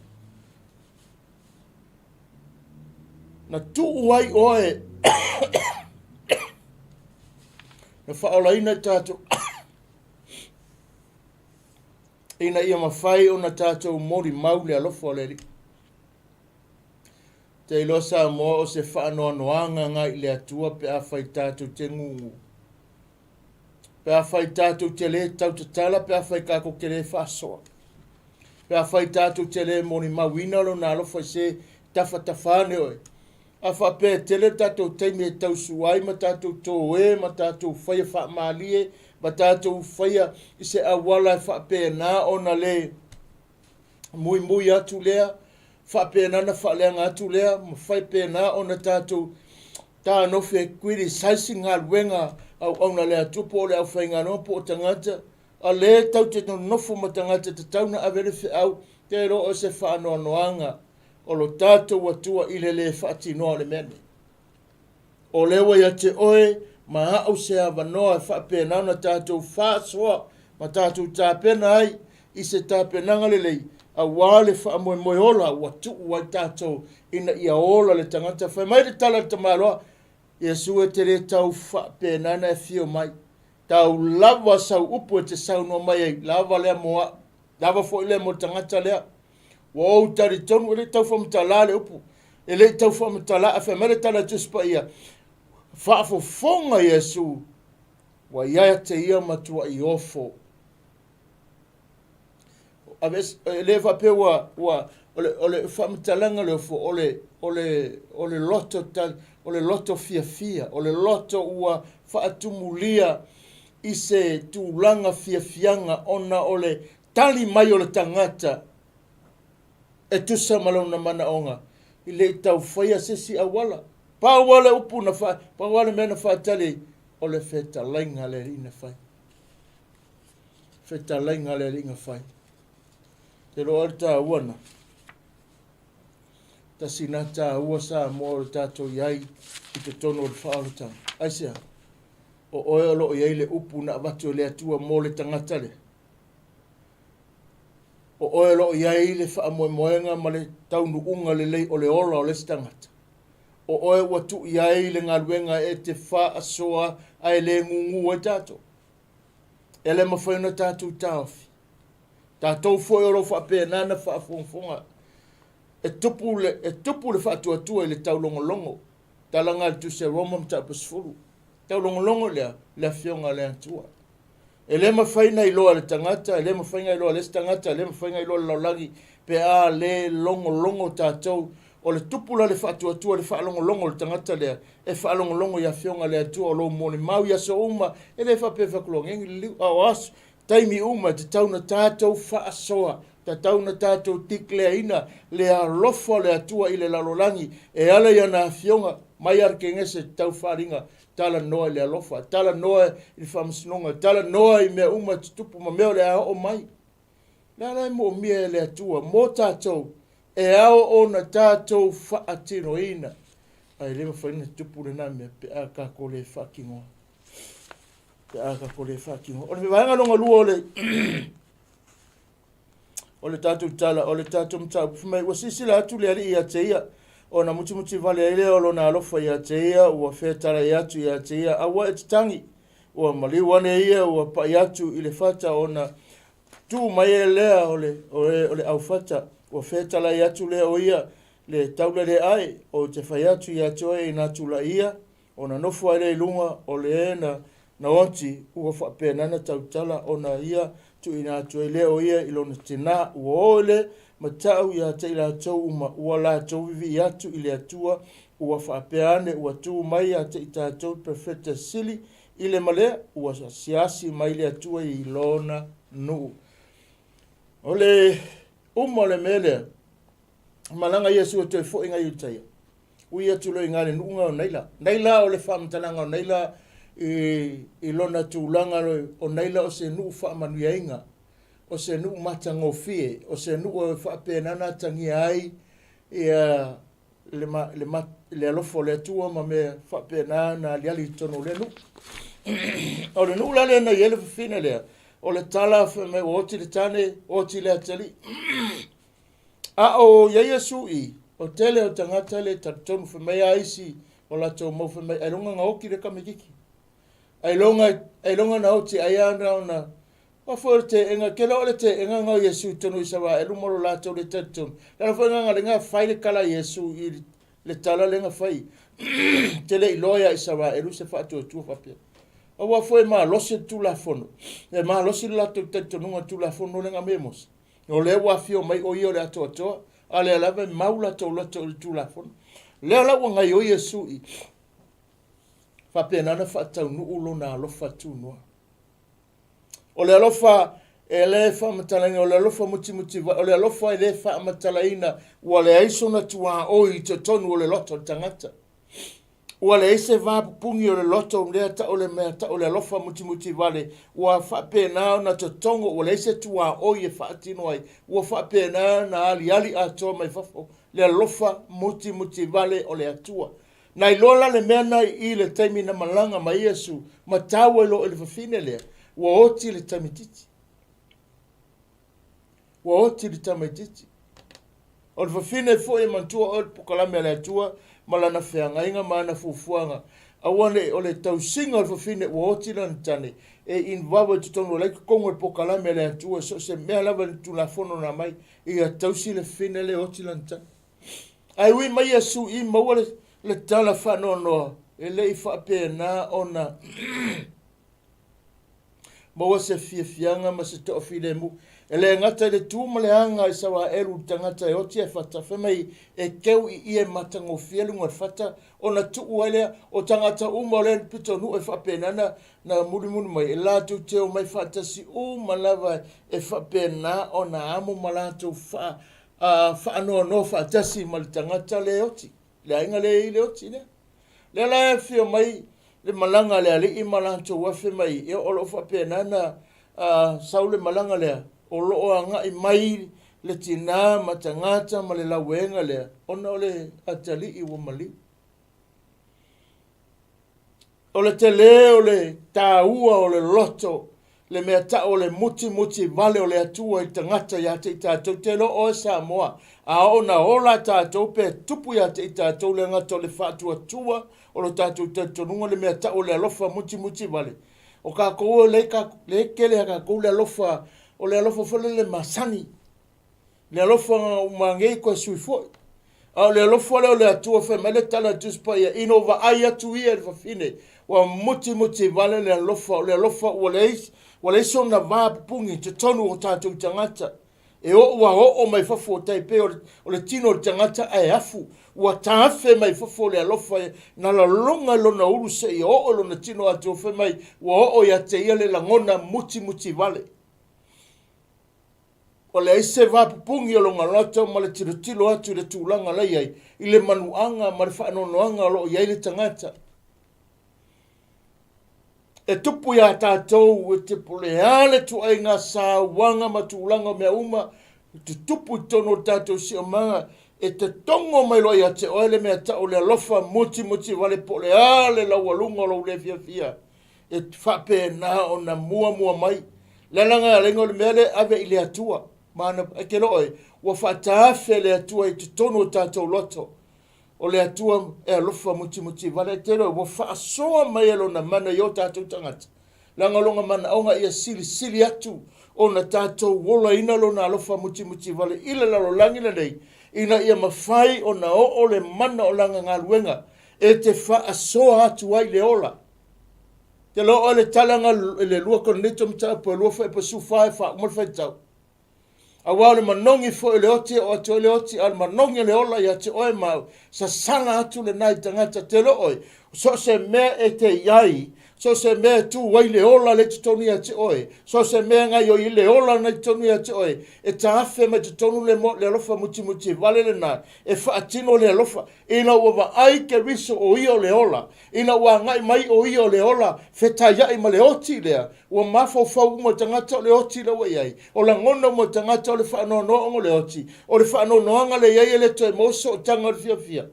na tuu ai oe na faaolaina i tatou ina ia mafai ona tatou molimau le alofa o le Alii. Te iloa Samoa o se faanoanoaga agai i le Atua pe afai tatou te gugu. Pe afai tatou te lē tautatala, pe afai tatou te lē faasoa. Pe afai tatou te lē molimauina Lona alofa i se tafatafa ane oe. A faapea e tele le tatou taimi e tausua ai ma tatou toe ma tatou faia faamalie ma tatou faia i se auala e faapena ona le muimui atu lea, faapena ona faaleaga atu lea, ma faipena ona tatou tanofe e criticize galuega auauna a le Atua po o le aufaigaluega po o tagata, a lea tatou te nonofo ma tagata e tatau ona ave le feau, te iloa o se faanoanoaga o lo tatou Atua i le le faatinoa o le mea nei. O lea ua ia te oe ma a'u se avanoa e faapena ona tatou faasoa ma tatou tapena ai i se tapenaga lelei aua le faamoemoe ola ua tuu ai tatou ina ia ola le tagata. Fai mai le tala a le tamaloa, Iesu e te le tau faapena ona e afio mai. Tau lava sau upu e te saunoa mai ai, lava lea mo a'u. Lava foi lea mo le tagata lea. Ua ou talitonu, e le i tau faamatala le upu, e le i tau faamatala, ae fai mai le tala a Tusi Paia, faafofoga Iesu, ua ia te ia matuai ofo. E le faapea ua, ua, o le, o le faamatalaga o le ofo, o le, o le, o le loto tali, o le loto fiafia, o le loto ua faatumulia i se tulaga fiafiaga ona o le tali mai o le tagata e tusa ma lona manaoga, e le i tau faia se isi auala. Pau lava le upu na fa, pau lava le mea na faatali ai, o le fetalaiga a le Alii na fai. Fetalaiga a le Alii na fai. Te iloa le taua na. Tasi na taua Samoa o le tatou i ai i totonu o le faaolataga. Aisea? O oe o lo o i ai le upu na avatu e le Atua mo le tagata lea. O oe o lo o i ai le faamoemoega ma le taunuuga lelei o le ola o le isi tagata. O oe ua tuu i ai le galuega e te faasoa ae le gugu ai tatou. E le mafai ona tatou taofi. Tatou foi o lo o faapena ona faafogafoga. E tupu le, e tupu le faatuatua i le taulogologo. Talaga a le Tusi a Roma mataupu 10. Taulogologo lea, le Afioga a le Atua. E le mafai ona iloa e le tagata, e le mafai ona iloa e le isi tagata, e le mafai ona iloa e le lalolagi pe a le logologo tatou. O le tupu la le faatuatua i le faalogologo o le tagata lea, e faalogologo i Afioga a le Atua o lou molimau i aso uma, e le faapea e fakuloagegi liliu, a o aso, taimi uma e tatau ona tatou faasoa, tatau ona tatou declare-ina le alofa o le Atua i le lalolagi e ala i ana Afioga mai Arekenese tau faaaliga, talanoa i le alofa, talanoa i le faamasinoga, talanoa i mea uma e tutupu ma mea o le a oo mai. Le a la e moomia e le Atua mo tatou e ao ona tatou faatinoina, ae le mafai ona tupu lena mea pe a tatou le faatinoa. Pe a tatou le faatinoa. O le vaega lona lua o le o le tatou tala, o le tatou mataupu, fai mai, ua silasila atu le Alii ia te ia, ona mutimuti vale ai lea o lona alofa ia te ia, ua fetalai atu ia te ia, aua e te tagi, ua maliu ane ia, ua pai atu i le fata ona tu mai ai lea o le, o le, o le aufata, ua fetalai atu lea o ia, le tauleleai, ou te fai atu ia te oe ina tulai ia, ona nofo ai lea i luga o le na na oti, ua faapena na tautala ona ia tuuina atu ai lea o ia i lona tinā, ua o le matau ia te i latou uma, ua latou vivii atu i le Atua, ua faapea ane, ua tu mai ia te i tatou Perofeta Sili i le malea, ua asiasi mai le Atua i lona nuu. O le uma o le mea lea, malaga Iesu e toe foi ngai Iutaia. Ui atu loa i ina le nuu o Naila. Naila o le faamatalaga o Naila i, i lona tulaga o Naila o se nuu faamanuiaina, o se nuu matagofie, o se nuu e faapena ona atagia ai ia le, ma, le, ma, le alofa o le Atua ma mea faapena na aliali i totonu o lea nuu. O le nuu la lea na i ai le fafine lea, o le tala fai mai ua oti le tane, oti le atalii. A o i ai Iesu i, o tele o tagata le talitonu fai mai a isi o latou mau fai mai ailoga na oti le tamaititi. Ailoga, ailoga na oti ai ana ona Aua foi o le teena, ke loa o le teena na o Iesu i totonu o Isaraelu ma lo latou le talitonu. Le ala foi lena na lenga fai le tala a Iesu i le tala lea na fai. Te le iloa ia Isaraelu se faatuatua faapea. Aua foi e malosi le Tulafono, e malosi le latou talitonuga i le Tulafono lea na aumai e Mose. O lea ua afio mai o ia o le atoatoa, a lea lava e mau latou loto i le Tulafono. Lea la ua gaioi Iesu i faapena ona faataunuu lona alofa tunoa. O le alofa e le faamatalaina, o le alofa mutimuti, o le alofa e le faamatalaina, ua leai sona tuaoi i totonu o le loto o le tagata. Ua leai se va pupuni o le loto lea tau le mea tau le alofa mutimuti vale, ua faapena ona totogo, ua leai se tuaoi e faatino ai, ua faapena ona aliali atoa mai fafo le alofa mutimuti vale o le Atua. Na iloa la le mea na i le taimi na malaga mai Iesu ma tau ai loa i le fafine lea, ua oti le tamaitiiti. Ua oti le tamaitiiti. O le fafine foi e manatua oe le pokalame a le Atua ma lana feagaiga ma ana fuafuaga. Aua ne i o le tausiga o le fafine ua oti lana tane e involve i totonu o la i totonu o le pokalame a le Atua so o se mea lava i le Tulafono na aumai ia tausi le fafine lea e oti lana tane. Ae ui mai Iesu i maua le, le tala faanoanoa e le i faapena ona maua se fiafiaga ma se toafilemu. E le gata i le tu ma le aga i Isaraelu le tagata e oti e fata, fai mai e keu i ia e matagofie luga o le fata, ona tuu ai lea o tagata uma o lea pitonuu e faapena na, na mulimuli mai, e latou te omai faatasi uma lava e faapena ona amo ma latou faa, faanoanoa faatasi ma le tagata le oti, le aiga le i le oti lea. Lea la e afio mai le malaga a le alii ma latou afe mai, ia o lo o faapena na sau le malaga lea, o lo o agai mai le tinā ma tagata ma le lauega lea, ona o le atalii ua maliu. O le tele o le taua o le loto, le mea tau o le mutimuti vale o le Atua i tagata ia te i tatou. Te iloa oe Samoa, a oo na ola tatou pe tupu ia te i tatou le gata o le faatuatua o lo tatou talitonuga le mea tau o le alofa mutimuti vale. O kakou e le tele a kakou le alofa, o le alofa foi lele masani. Le alofa uma nei koe sui foi. A o le alofa lea o le Atua fai mai le tala a Tusi Paia, ina ua vaai atu ia i le fafine, ua mutimuti vale le alofa, o le alofa ua leai, ua leai sona va pupuni i totonu o tatou tagata. E oo ua oo mai fafo tai pei o le, o le tino o le tagata ae afu. Ua taafe mai fafo le alofa e na laloga i lona ulu seia oo i lona tino atoa fai mai ua oo ia te ia le lagona mutimuti vale. Ua leai se va pupugi o lona loto ma le tilotilo atu i le tulaga la i ai, i le manuaga ma le faanoanoaga o lo o i ai le tagata. E tupu iā tātou e te po le a le tuaiga sauaga ma tulaga o mea uma e tutupu i totonu o le tatou siomaga, e te togo mai loa ia te oe le mea tau le alofa mutimuti vale po o le a le laualuga o lou le fiafia e faapena ona muamua mai. Le alaga e alaiga o le mea lea e ave i le Atua ma ana, e te loa oe, ua faataafe le Atua i totonu o tatou loto. O le Atua e alofa mutimuti vale, e te loa ua faasoa mai e lona mana i o tatou tagata. Leaga o lona manaoga ia silisili atu ona tatou olaina lona alofa mutimuti vale i le lalolagi lenei, ina ia mafai ona oo le mana o lana galuega e te faasoa atu ai le ola. Te loa oe le tala i le 2 Korinito mataupu e 2 fuaiupu 14 e faauma le faitau. Aua o le manogi foi o le oti e oo atu ai le oti, a o le manogi o le ola ia te oe ma au, sasala atu lena i tagata. Te iloa oe, so o se mea e te i ai, so o se mea e tu ai le ola lea i totonu ia te oe, so o se mea e gaoioi ai le ola lena i totonu ia te oe, e taafe mai totonu le, le alofa mutimuti vale lena, e faatino le alofa. Ina ua vaai Keriso o ia o le ola, ina ua agai mai o ia o le ola, fetaiai ma le oti lea, ua mafaufau uma tagata o le oti lea ua i ai, o lagona uma tagata o le faanoanoa ona o le oti, o le faanoanoaga lea i ai e le toe maua se sootaga o le fiafia.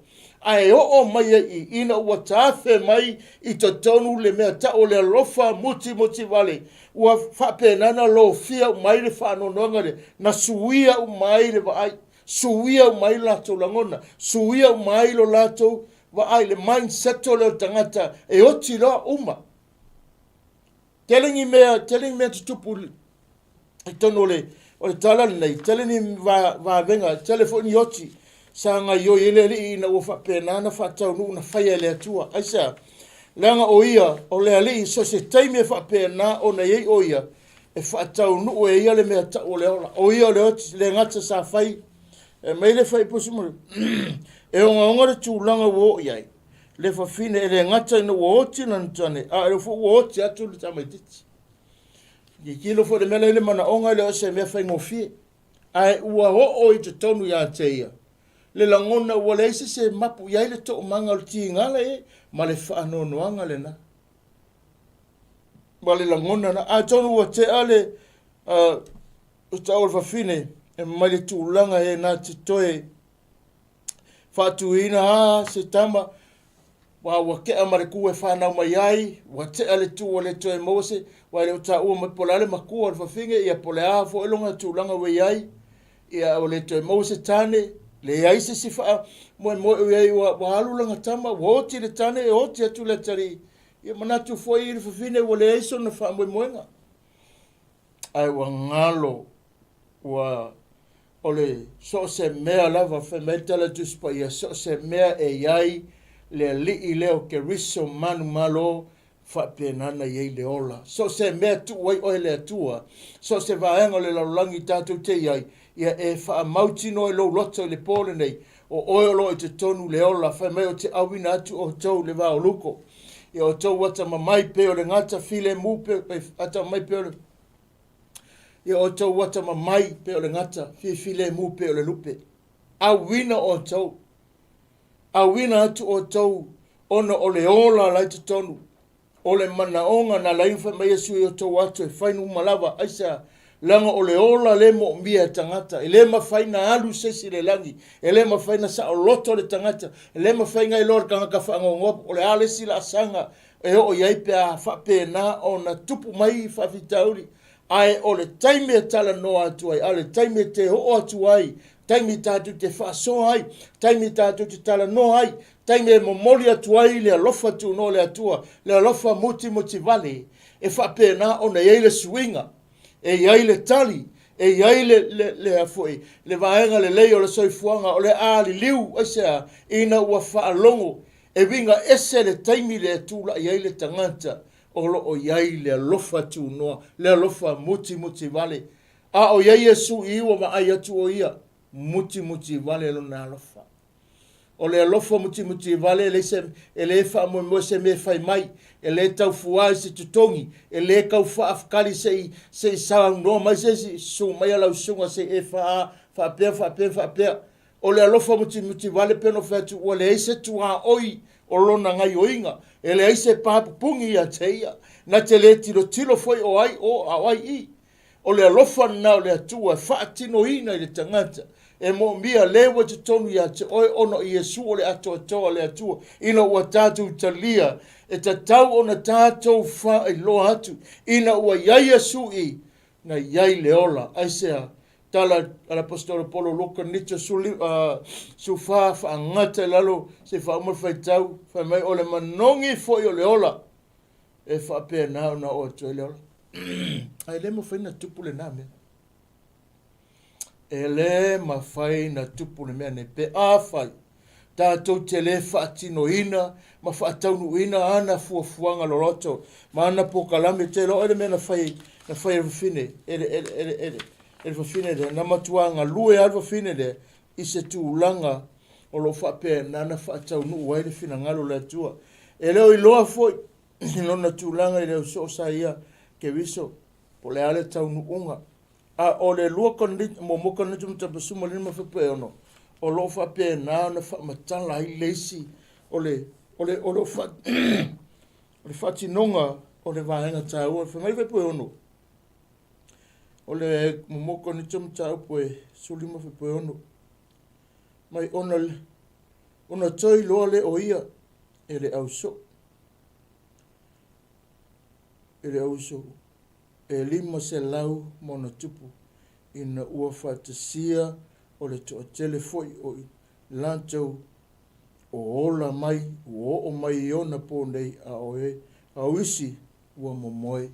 Ae oo mai ai i ina ua taafe mai i totonu le mea tau o le alofa mutimuti vale, ua faapena ona lofia uma ai le faanoanoaga lea, na suia uma ai le vaai. Suia uma ai lo latou lagona, suia uma ai lo latou vaai, le mindset o lea o le tagata e oti loa uma. Tele ni mea, tele ni mea tutupu i totonu o le, o le tala lenei, tele ni va, vavega, tele foi ni oti sa gaioi ai le alii ina ua faapena ona faataunuu na faia e le Atua. Aisea? Leaga o ia, o le alii, so o se taimi e faapena ona i ai o ia, e faataunuu e ia le mea tau o le ola. O ia o le oti, le gata sa fai, e mai le faipusi mo e ogaoga le tulaga ua oo i ai. Le fafine e le gata ina ua oti lana tane, a o lea foi ua oti atu le tamaitiiti. Tilotilo foi le mea lea i le manaoga e le o se mea faigofie. Ae ua oo i totonu ia te ia le lagona ua leai se se mapu i ai le toomaga o le tigala e ma le faanoanoaga lena. Ma le lagona na. Atonu ua tea le tau o le fafine e mai le tulaga e na te toe faatuina a se tama ua ua tea ma le ku e whanau mai ai, ua tea le tu o le toe maua se, ua le o tāua mai po le a le makua o le fafine, ia po le a foi longa tulaga ua i ai, ia ua le toe maua se tane, leai se isi faamoemoe o i ai, ua, ua alu lana tama, ua oti le tane, e oti atu le atalii. Ia manatu foi i le fafine ua leai sona faamoemoega. Ae ua galo, ua o le so o se mea lava, fai mai le tala a le Tusi Paia, so o se mea e i ai le Alii lea o Keriso manumalo, faapena ona i ai le ola. So o se mea e tuu ai oe le Atua, so o se vaega o le lalolagi tatou te i ai, ia e faamautinoa i lou loto i le pō lenei, o oe o lo o i totonu le ola, fai mai ou te auina atu outou le va o luko. Ia outou atamamai pei o le gata filemu pe, atamamai pei o le Ia outou atamamai pei o le gata, filemu pei o le lupe. Auina outou, auina atu outou ona o le ola la i totonu, o le manaoga na ala ai ona fai mai Iesu i outou ato e fai uma lava, aisea? Leaga o le ola le moomia e tagata, e le mafai na alu se isi i le lagi, e le mafai na saoloto le tagata, e le mafai na iloa le tagata faanoanoa o le a le isi laasaga e oo i ai pe a faapena ona tupu mai faafitauli. Ae o le taimi e talanoa atu ai, a o le taimi e te oo atu ai, taimi tatou te faasoa ai, taimi tatou te talanoa ai, taimi e momoli atu ai le alofa tunoa o le Atua, le alofa mutimutivale, e faapena ona i ai le suiga, e i ai le tali, e i ai le, le, le, foi, le vaega lelei o le soifuaga, o le a liliu, aisea, ina ua faalogo, e uiga ese le taimi lea e tulai ai le tagata o lo o i ai le alofa tunoa, le alofa mutimutivale. A o iai Iesu i ua vaai atu o ia, mutimuti vale lona alofa. O le alofa mutimuti vale e leai se, e le faamoemoe se mea e fai mai, e le tau fuā i se totogi, e le kau faafkali se i, se i saunoa mai se isi, susu maia lau susuga se i e faa, faapea, faapea, faapea. O le alofa mutimuti vale pei ona ou fai atu, ua leai se tuaoi o lona gaioiga, e leai se pa pupugi ia te ia, na te le tilotilo foi o ai o a o ai i. O le alofa lena o le Atua e faatinoina i le tagata, e moomia le ua i totonu ia te oe ona o Iesu o le atoatoa o le Atua, ina ua tatou talia, e tatau ona tatou faailoa atu, ina ua i ai Iesu i, na i ai le ola. Aisea? Tala a le Aposetolo Paulo Luka Nito 14 faagata i lalo se i faauma le faitau, fai mai o le manogi foi o le ola e faapena ona oo atu ai le ola. Ae le mafai na tupu lena mea. E le mafai na tupu le mea nei pe afai tatou te le faatinoina ma faataunuuina ana fuafuaga loloto ma ana polokalame. Te iloa oe le mea na fai, na fai e le fafine, e le, e le, e le, e le, e le fafine lea, na matua galue lava le fafine lea i se tulaga o lo o faapena ona faataunuu ai le finagalo o le Atua. E le o iloa foi i lona tulaga i le au soo sa ia Keriso, po o le a le taunuuga. A o le 2 Korinito, muamua Korinito mataupu 15 fuaiupu e 6, o lo o faapena ona faamatala ai le isi o le, o le, o le, o le faatinoga o le vaega taua. Fai mai le fuaiupu e 6, o le muamua Korinito mataupu e 15 fuaiupu e 6, mai ona, ona toe iloa lea o ia e le ausoo, e le ausoo. E 500 ma ona tupu ina ua faatasia o le toatele foi o i latou o ola mai ua oo mai i ona po nei a o e a o isi ua momoe.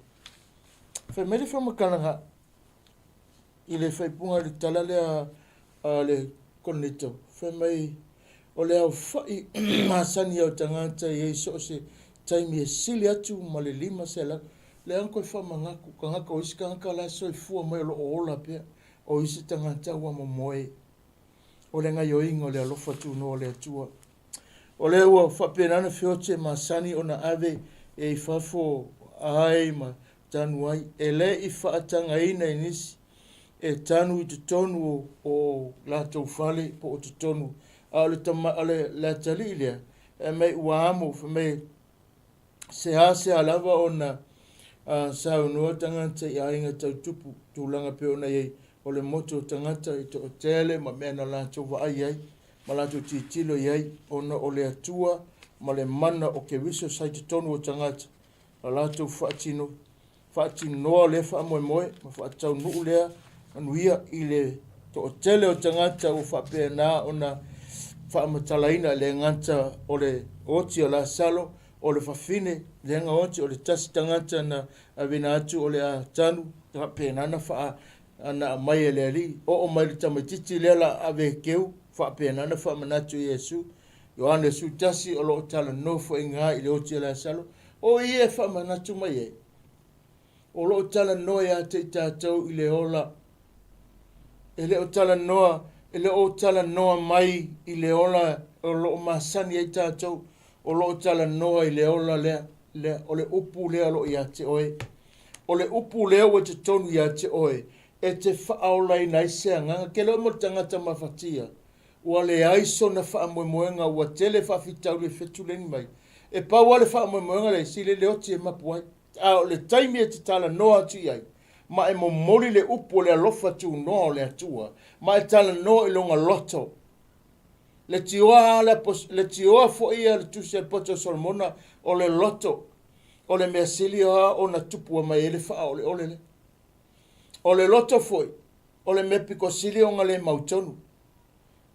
Fai mai le faamatalaga i le faaipuga i le tala lea a le Korinito, fai mai o le aofai masani o tagata i ai so o se taimi e sili atu ma le 500. Lea na toe faamanatu, tagata o isi tagata la e soifua mai o lo o ola pea, o isi tagata ua momoe. O le gaioiga o le alofa tunoa o le Atua. O lea ua faapena ona feoti e masani ona ave e i fafo ai ma tanu ai, e le i faatagaina i nisi e tanu i totonu o latou fale po o totonu. A o le, tama, o le, le atalii lea, e mai ua amo, fai mai, seasea lava ona saunoa tagata i aiga tau tupu, tulaga pei ona i ai o le motu o tagata i toatele ma mea na latou vaai ai ma latou tilotilo i ai, ona o le Atua ma le mana o Keriso sa i totonu o tagata, na latou faatino, faatinoa lea faamoemoe ma faataunuu lea manuia i le toatele o tagata ua faapena ona faamatalaina, e le gata o le oti o Lasalo, o le fafine, le ga oti o le tasi tagata na aveina atu o le a tanu, faapena na faa na aumai e le Alii. Oo mai le tamaitiiti lea la ave e keu, faapena na faamanatu i Iesu. Ioane 11 o lo o talanoa foi iga i le oti o Lasalo, o ia e faamanatu mai ai, o lo o talanoa ia te i tatou i le ola. E le o talanoa, e le o talanoa mai i le ola o lo o masani ai tatou, o lo o talanoa i le ola lea, lea, o le upu lea o lo o ia te oe. O le upu lea ua i totonu ia te oe, e te faaolaina ai se agaga. Ke le o mo le tagata mafatia, Ua leai sona faamoemoega, ua tele faafitauli e fetuleni mai. E pau lava le faamoemoega lea, sili le oti e mapu ai. A o le taimi e te talanoa atu i ai, ma e momoli le upu o le alofa tunoa o le Atua, ma e talanoa i lona loto. Le tioa, le tioa foi ia le tusi a le poto o Solomona, o le loto, o le mea sili lava ona tupu mai ai le faaoleole lea. O le loto foi, o le mea pito sili ona le mautonu.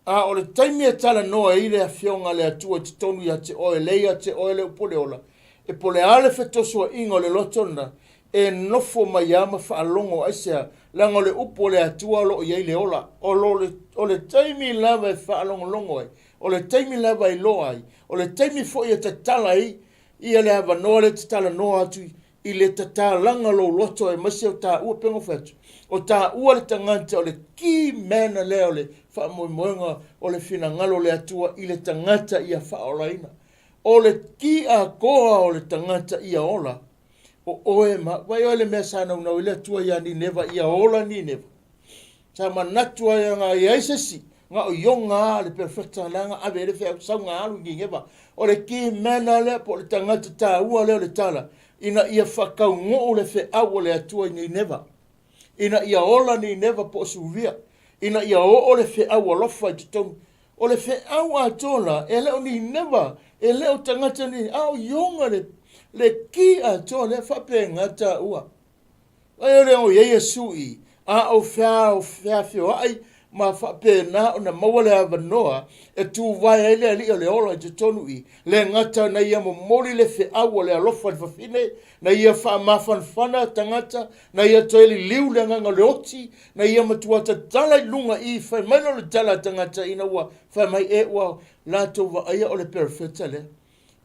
A o le taimi e talanoa ai le Afioga a le Atua i totonu ia te oe, lea ia te oe le upu o le ola, e po o le a le fetosoaina o le loto lena, e nofo mai lava ma faalogo, aisea? Leaga o le upu o le Atua o lo o i ai le ola. O lo, o le taimi lava e faalogologo ai, o le taimi lava e iloa ai, o le taimi foi e tatala ai ia le avanoa lea e te talanoa atu i le tatalaga o lou loto aemaise o taua pei ona fai atu, o taua le tagata o le key man lea o le faamoemoega o le finagalo o le Atua i le tagata ia faaolaina. O le ki atoa o le tagata ia ola, o oe ma vai oe le mea sa naunau ai le Atua ia Nineva ia ola Nineva. Sa manatu ai aga i ai se isi na o Iona lava le perofeta lea na ave ai le feau sau na alu i Nineva. O le key man lea po o le tagata taua lea o le tala ina ia faataunuu le feau o le Atua i Nineva. Ina ia ola Nineva po o Suria. Ina ia oo le feau alofa i totonu. O le feau atoa la, e le o Nineva, e le o tagata ni, a o Iona le, le ki atoa lea faapena taua. Ai o le o i ai Iesu i, a o fea o feafioai ma faapena ona maua le avanoa e tuvae ai le Alii o le ola i totonu i, le gata na ia momoli le feau o le alofa i le fafine, na ia faamafanafana tagata, na ia toe liliu le agaga o le oti, na ia matua tatala i luga i, fai mai lea o le tala a tagata ina ua fai mai e ua latou vaaia o le perofeta lea,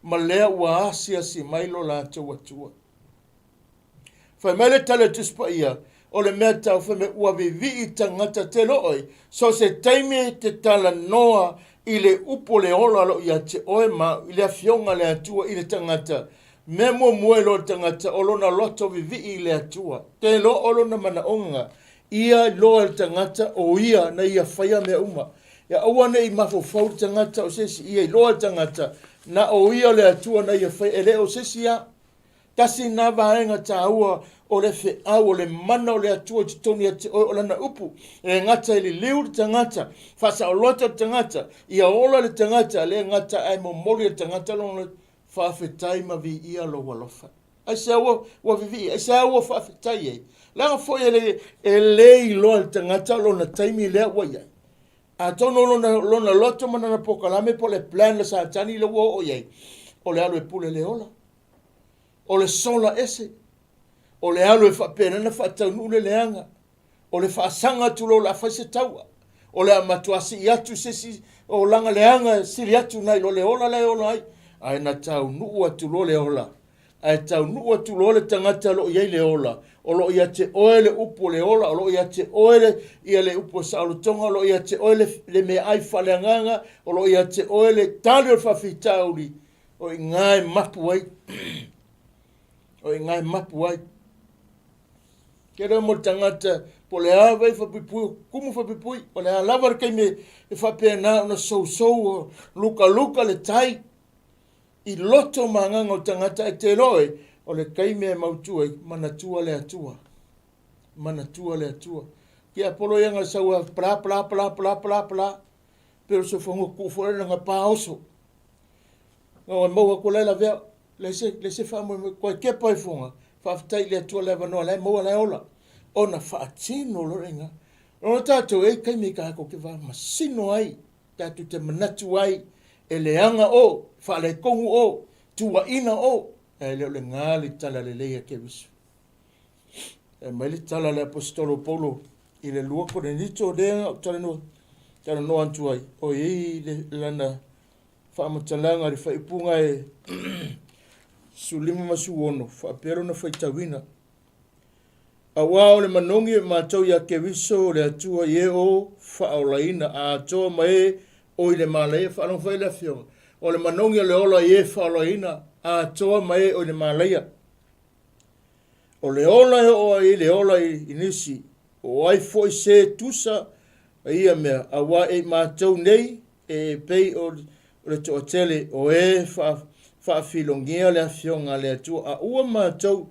ma lea ua asiasi mai lo latou Atua. Fai mai le tali a Tusi Paia, o le mea tau fai mai ua vivii tagata tele oe, so se taimi e te talanoa i le upu o le ola o lo o ia te oe ma i le afioga a le Atua i le tagata. Mea muamua e iloa le tagata o lona loto vivii i le Atua. Te iloa o lona manaoga ia iloa e le tagata o ia na ia faia mea uma. Ia aua ne i mafaufau le tagata o se isi, ia iloa le tagata na o ia le Atua na ia faia, e le o se isi a. Tasi lena vaega taua o le feau, o le mana o le Atua i totonu ia te oe, o Lana upu. E le gata e liliu le tagata, faasaoloto le tagata, ia ola le tagata, le gata ae momoli e le tagata lona faafetai ma viia lou alofa. Aisea ua, ua vivii, aisea ua faafetai ai. Leaga foi e le, e le iloa e le tagata lona taimi lea ua i ai. Atonu o lona, lona loto ma lana pokalame po o le plan le Satani lea ua oo i ai, o le alu e pule le ola. O le sola ese, o le alu e faapena ona faataunuu le leaga, o le faasaga atu loa o le a fai se taua, o le a matua sii atu se isi olaga leaga e sili atu nai lo le ola la e ola ai. Ae na taunuu atu loa le ola, ae taunuu atu loa le tagata o lo o i ai le ola, o lo o ia te oe le upu o le ola, o lo o ia te oe le, ia le upu o saolotoga, o lo o ia te oe le, le meaai faaleagaga, o lo o ia te oe le tali o le faafitauli, O iga e mapu ai. O iga e mapu ai. Ke reo mo le tagata, po le a vai whapipui, kumu whapipui, o le a lava le taimi e whapena ona sousou, luka luka le tai, i loto ma agaga o tagata e te loe, o le taimi e mautu ai, manatua le Atua. Manatua le Atua. Ki a polo ia ngā saua, pla, pla, pla, pla, pla, pla, pero se whango ku fo le nga pa oso. Nga mau aku lai lavea, le se le se fa mo koe kepa i fonga, faafetai i le Atua le avanoa la e maua la e ola. Ona faatino loa le iga. Ona tatou e taimi tatou te faamasino ai, tatou te manatu ai, e leaga o, faaletonu o, tuuaina o, ae le o lena le tala lelei a Keriso. E mai le tala a le Aposetolo Paulo i le 2 Korinito lea na ou talanoa, talanoa atu ai, o i ai le, lana faamatalaga i le faaiupuga e 15 ma 16, faapea lona faitauina. Auā o le manogi o matou iā Keriso o le Atua i e o faaolaina a atoa ma e o i le malaia. Faalogo foi le Afioga. O le manogi o le ola i e faaolaina a atoa ma e o i le malaia. O le ola e oo ai le ola i nisi, o ai foi se tusa ia mea, auā e i matou nei e pei o le toatele o e faafilogia le Afioga a le Atua, a ua matou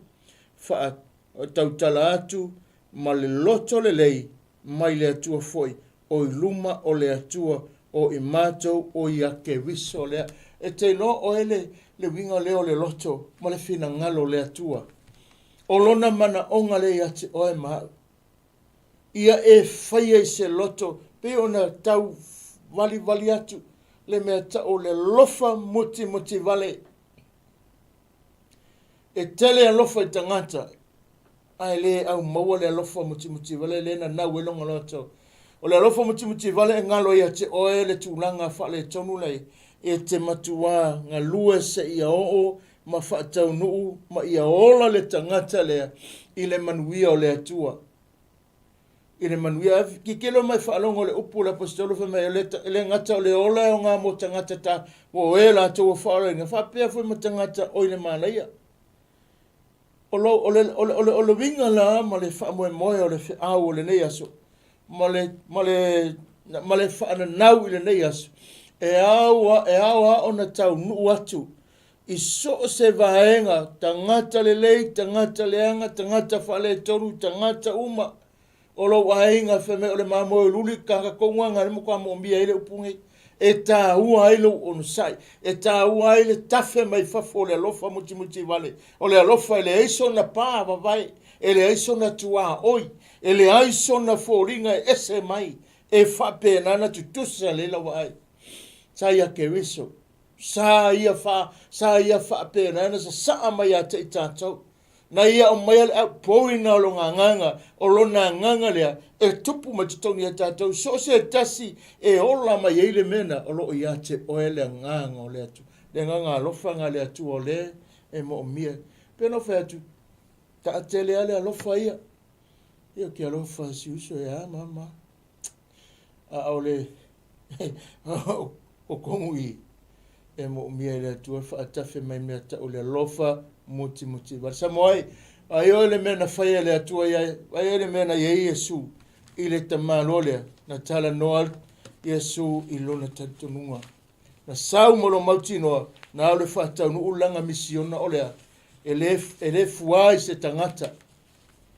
faatautala atu ma le loto lelei mai le Atua foi, o i luma o le Atua o i matou o ia Keriso lea. E te iloa oe le, le uiga lea o le loto ma le finagalo o le Atua. O lona manaoga lea ia te oe ma au. Ia e faia i se loto pei ona tau valivali atu le mea tau o le alofa mutimoti vale. E tele alofa i tagata, ae le aumaua le alofa mutimuti vale lea e nanau ai lona loto. O le alofa mutimuti vale e galo ia te oe le tulaga faaletonu lea. E te matuā galue seia oo ma faataunuu ma ia ola le tagata lea i le manuia o le Atua. I le manuia, tilotilo mai faalogo i le upu a le Aposetolo fai mai, e le gata o le ola e aoga mo tagata ta, mo e latou ua faaolaina, faapea foi ma tagata o i le manaia. O lo, o le, o le, o le, o le uiga la ma le faamoemoe o le feau o lenei aso, ma le, ma le, ma le faananau i lenei aso, e ao, e ao lava ona taunuu atu i so o se vaega, tagata lelei, tagata leaga, tagata faaletonu, tagata uma o lou aiga, fai mai o le mamoe o luli, kakakou aga le matua moomia ai le upu nei. E taua ai lou onosai, e taua ai le tafe mai fafo o le alofa mutimuti vale, o le alofa e leai sona pa vavae, e leai sona tuaoi, e leai sona foliga e ese mai, e faapena ona tutusa lelei lau vaai. Sa ia Keriso, Sa ia fa, sa ia faapena ona sasaa mai ia te i tatou. Na ia aumaia le outpouring o lona agaga, o lona agaga lea e tupu mai totonu ia tatou, so o se tasi e ola mai ai le mea na o lo o ia te oe le agaga o le Atua, le agaga alofa na le Atua o lea e moomia. Pei ona ou fai atu, taatele lava le alofa ia. Ia ou te alofa si uso e a mama. A o le o kogu i e moomia e le Atua faatafe mai mea tau le alofa mutimuti vale. Samoa ai, ai oe le mea na faia e le Atua ia, ai oe le mea na iai Iesu i le tamaloa lea, na talanoa Iesu i lona talitonuga. Na sau ma lo mautinoa, na au le faataunuu langa misiona o lea, e le, e le fua i se tagata.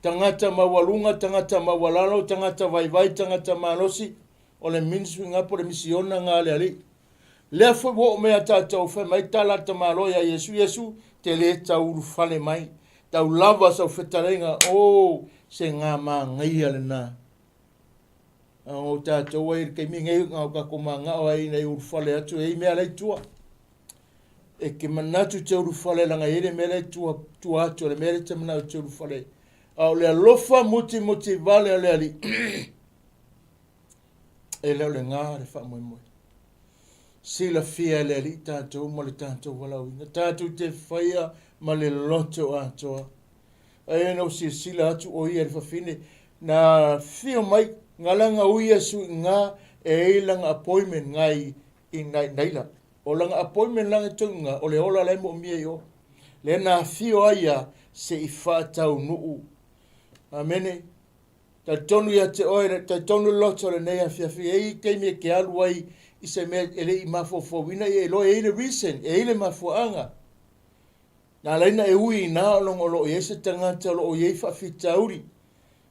Tagata maualuga, tagata maualalo, tagata vaivai, tagata malosi, o le ministry nga po le misiona nga a le Alii. Lea foi ua oo mai ia tatou, fai mai tala a le tamaloa ia Iesu, Iesu, te le tau ulufale mai, tau lava sau fetalaiga, oh, se ga magaia lena. A o tatou ai i le taimi nei, na o tatou manao ai ina ia ulufale atu e i ai mea la i tua. E te manatu te ulufale laga e i ai le mea la i tua, tua atu o le mea lea e te manao te ulufale ai. A o le alofa mutimuti vale o le Alii, e le o le gā le faamoemoe. Silafia e le Alii tatou ma le tatou valaauina. Tatou te faia ma le loto atoa. Ae na ou silasila atu o ia le fafine na fio mai nga langa ui Iesu i nga e ai langa appointment nga i i naila. O langa appointment langa tou nga o le ola la e moomia i o. Le na afio ai ia se i faataunuu. Amene. Talitonu ia te oe, talitonu le loto lenei afiafi, e i taimi e te alu ai i se mea e le i mafaufauina, ia iloa e i le reason, e i le mafuaaga. Na ala ai ona e ui inā o logo o lo o i ai se tagata o lo o i ai faafitauli,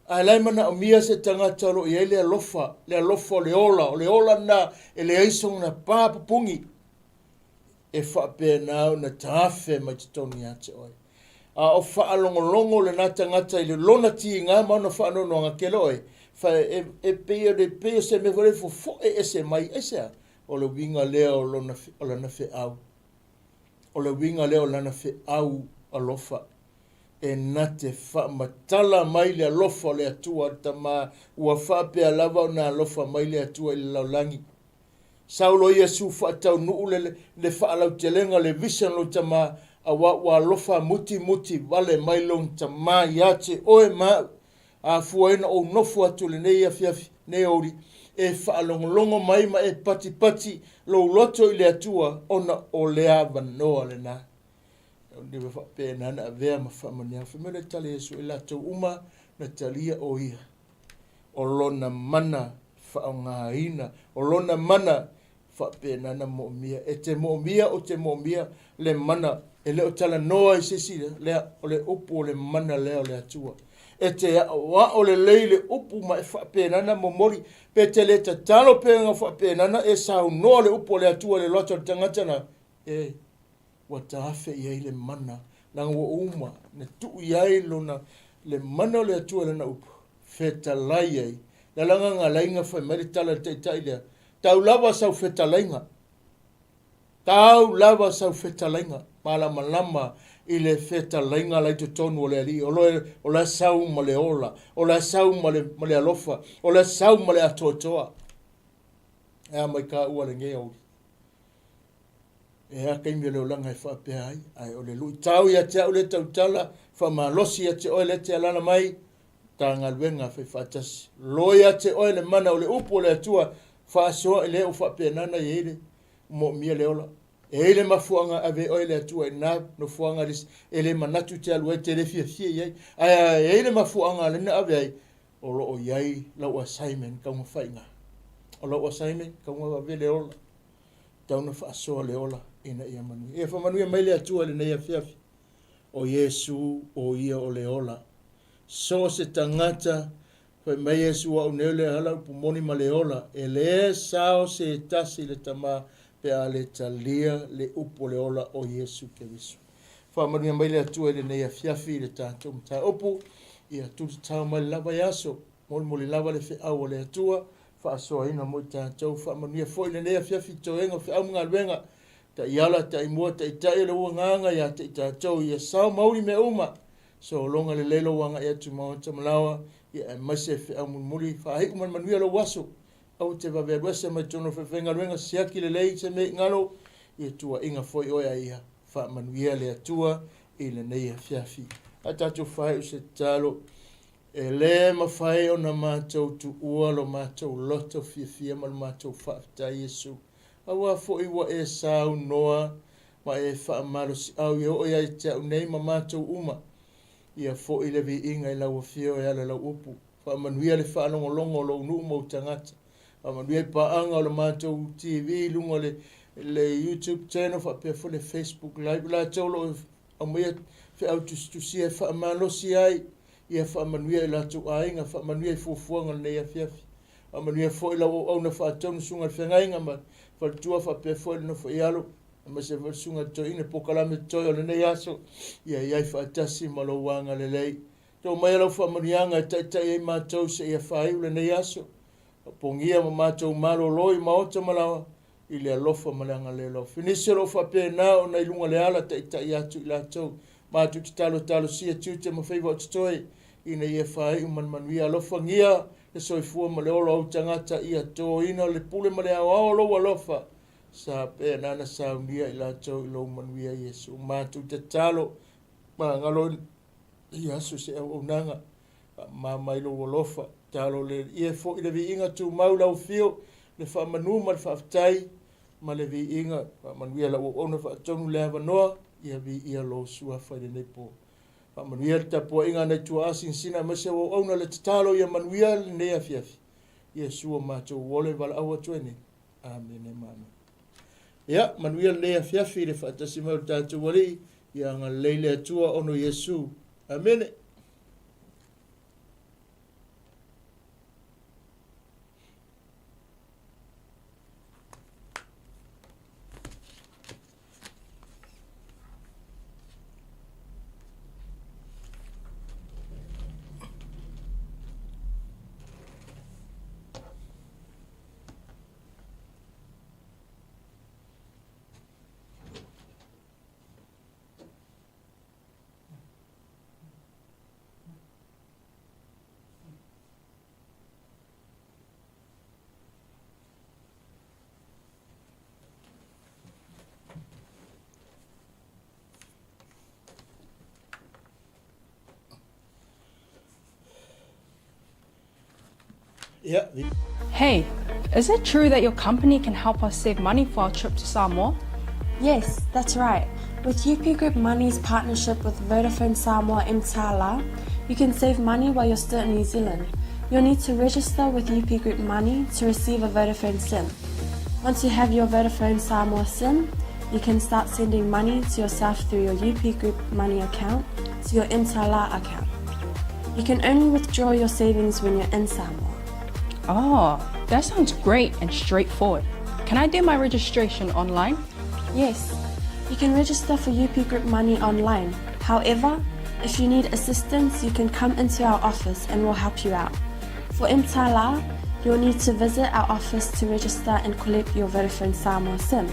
ae la e manaomia se tagata o lo o i ai le alofa, le alofa o le ola, o le ola lena e leai sona pa pupugi e faapena ona tafe mai totonu ia te oe. A o faalogologo lena tagata i le lona tiga ma ona faanoanoaga, kele oe, fa e, e pei o le pei o se mea foi lea e fofoe ese mai, aisea? O le uiga lea o lona, o lana feau. O le uiga lea o lana feau alofa, e na te faamatala mai le alofa o le Atua le Tama, ua faapea lava ona alofa mai le Atua i le lalolagi. Saulo Iesu faataunuu le, le faalautelega le vision o lou Tama, auā ua alofa mutimuti vale mai lona Tama ia te oe ma au. A fua ai na ou nofo atu lenei afiafi, nei aoauli, e faalogologo mai ma e patipati lou loto i le Atua ona o le avanoa lena. Ua faapena na avea ma faamanuiaga. Fai mai le tali a Iesu, e latou uma na talia o ia, o lona mana faaaogaina, o lona mana faapena na moomia. E te moomia, ou te moomia le mana, e le o talanoa i se isi lea, o le upu o le mana lea o le Atua. E te aoao lelei le upu ma e faapena na momoli, pe te le tatalo pe na faapena na e saunoa le upu o le Atua i le loto o le tagata na, e ua taafe i ai le mana, leaga ua uma na tuu i ai lona, le mana o le Atua i lana upu, fetalai ai. Lalaga galaiga fai mai le tala i le taitai lea, Tau lava sau fetalaiga, tau lava sau fetalaiga, malamalama i le fetalaiga la i totonu o le Alii, o lo, o la sau ma le ola, o la sau ma le, ma le alofa, o la sau ma le atoatoa. E a mai ka ua lenei aoauli. E a taimi o le olaga e faapea ai, ae o le luitau ia te au lea tautala, faamalosi ia te oe lea te alaala mai, ta galuega faifaatasi. Loa ia te oe le mana o le upu o le Atua, faasoa i le ua faapena ona i ai le moomia le ola. E i ai le mafuaaga ave oe le Atua i na nofoaga e le manatu te alu ai, te le fiafia i ai. Ae e i ai le mafuaaga lena ave ai, o lo o i ai lau assignment taumafaiga. O lau assignment taumafai le ola. Tau na faasoa le ola ina ia manuia. Ia faamanuia mai le Atua i lenei afiafi. O Iesu o ia o le ola. So o se tagata, fai mai Iesu au nei o le ala upu moni ma le ola, e le sao se tasi le Tama pe a le talia le upu o le ola o Iesu Keriso. Faamanuia mai le Atua i lenei afiafi i le tatou mataupu, ia tutatau mai le lava i aso. Molimoli lava le feau a le Atua, faasoaina mo i tatou. Faamanuia foi lenei afiafi i toega o feau ma galuega, taiala, taimua, taitai o le uagaga ia te i tatou. Ia sao mauli mea uma, sologa lelei lou agai atu i maota ma laoa, ia aemaise feau mulimuli, faaiu ma le manuia lou aso. Aua te vave alu ese mai totonu o le faifaigaluega, siaki lelei se mea i galo, ia tuuaiga foi oe a ia faamanuia le Atua i lenei afiafi. A tatou faaiu se tatalo. E le mafai ona matou tuua lo matou loto fiafia ma lo matou faafetai Iesu, aua foi ua e saunoa ma e faamalosiau ia oo ia te au nei ma matou uma. Ia foi le viiga i lau afio e ala lau upu. Faamanuia le faalogologo o lou nuu ma ou tagata. Faamanuia i paaga o le matou TV i luga o le, le YouTube channel faapea foi le Facebook Live. Latou o lo o aumaia feau tusitusia e faamalosi ai Ia faamanuia i latou aiga, faamanuia i fuafuaga o lenei afiafi. Faamanuia foi lau auauna faatonu susuga i le feagaiga ma faletua faapea foi le nofo i alo, aemaise foi le susuga i le toeaina polokalame totoe o lenei aso. Ia i ai faatasi ma lou agalelei. To maia lau faamanuiaga e taitai ai matou seia faaiu lenei aso. Pogia ma matou malolo i maota ma laoa i le alofa ma le agalelei o lau Afioga. Nisi o lo o faapena ona i luga o le ala taitai atu i latou, matou te talotalosia tiute ma faiva o totoe, ina ia faaiu ma le manuia. Alofagia le soifua ma le ola o ou tagata, ia toina le pule ma le aoao o lou alofa, sa pena na saunia i latou i lou manuia Iesu. Matou tatalo, magalo i aso se auaunaga, Faamama i lou alofa, talo le ie foi le viiga tumau lau afio, le faamanu ma le faafetai ma le viiga, faamanuia lau auauna faatonu le avanoa, ia viia lou suafa i lenei po. Faamanuia le tapuaiga a nai tuaa sinasina aemaise au auauna le tatalo ia manuia lenei afiafi. Iesu o matou ola e valaau atu ai nei. Amene ma amene. Ia, manuia lenei afiafi i le faatasi mai o le tatou Alii, ia agalelei le Atua ona o Iesu. Amene. Yeah. Hey, is it true that your company can help us save money for our trip to Samoa? Yes, that's right. With UP Group Money's partnership with Vodafone Samoa Mtala, you can save money while you're still in New Zealand. You'll need to register with UP Group Money to receive a Vodafone SIM. Once you have your Vodafone Samoa SIM, you can start sending money to yourself through your UP Group Money account to your Mtala account. You can only withdraw your savings when you're in Samoa. Oh, that sounds great and straightforward. Can I do my registration online? Yes, you can register for UP Group Money online. However, if you need assistance, you can come into our office and we'll help you out. For Mtala, you'll need to visit our office to register and collect your Vodafone Samoa SIM.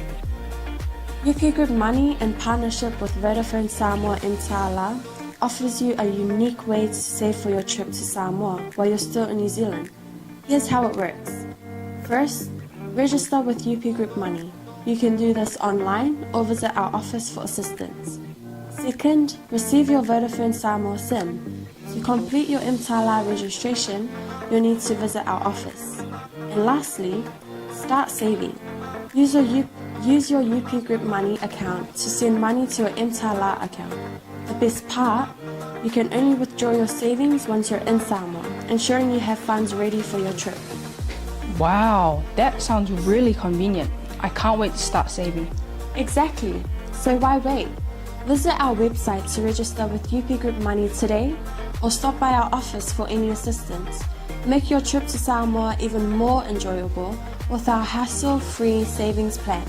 UP Group Money, in partnership with Vodafone Samoa Mtala, offers you a unique way to save for your trip to Samoa while you're still in New Zealand. Here's how it works. First, register with UP Group Money. You can do this online or visit our office for assistance. Second, receive your Vodafone Samoa SIM. To complete your Mtala registration, you'll need to visit our office. And lastly, start saving. Use your, U- use your UP Group Money account to send money to your Mtala account. The best part, you can only withdraw your savings once you're in Samoa, ensuring you have funds ready for your trip. Wow, that sounds really convenient. I can't wait to start saving. Exactly. So why wait? Visit our website to register with UP Group Money today or stop by our office for any assistance. Make your trip to Samoa even more enjoyable with our hassle free savings plan.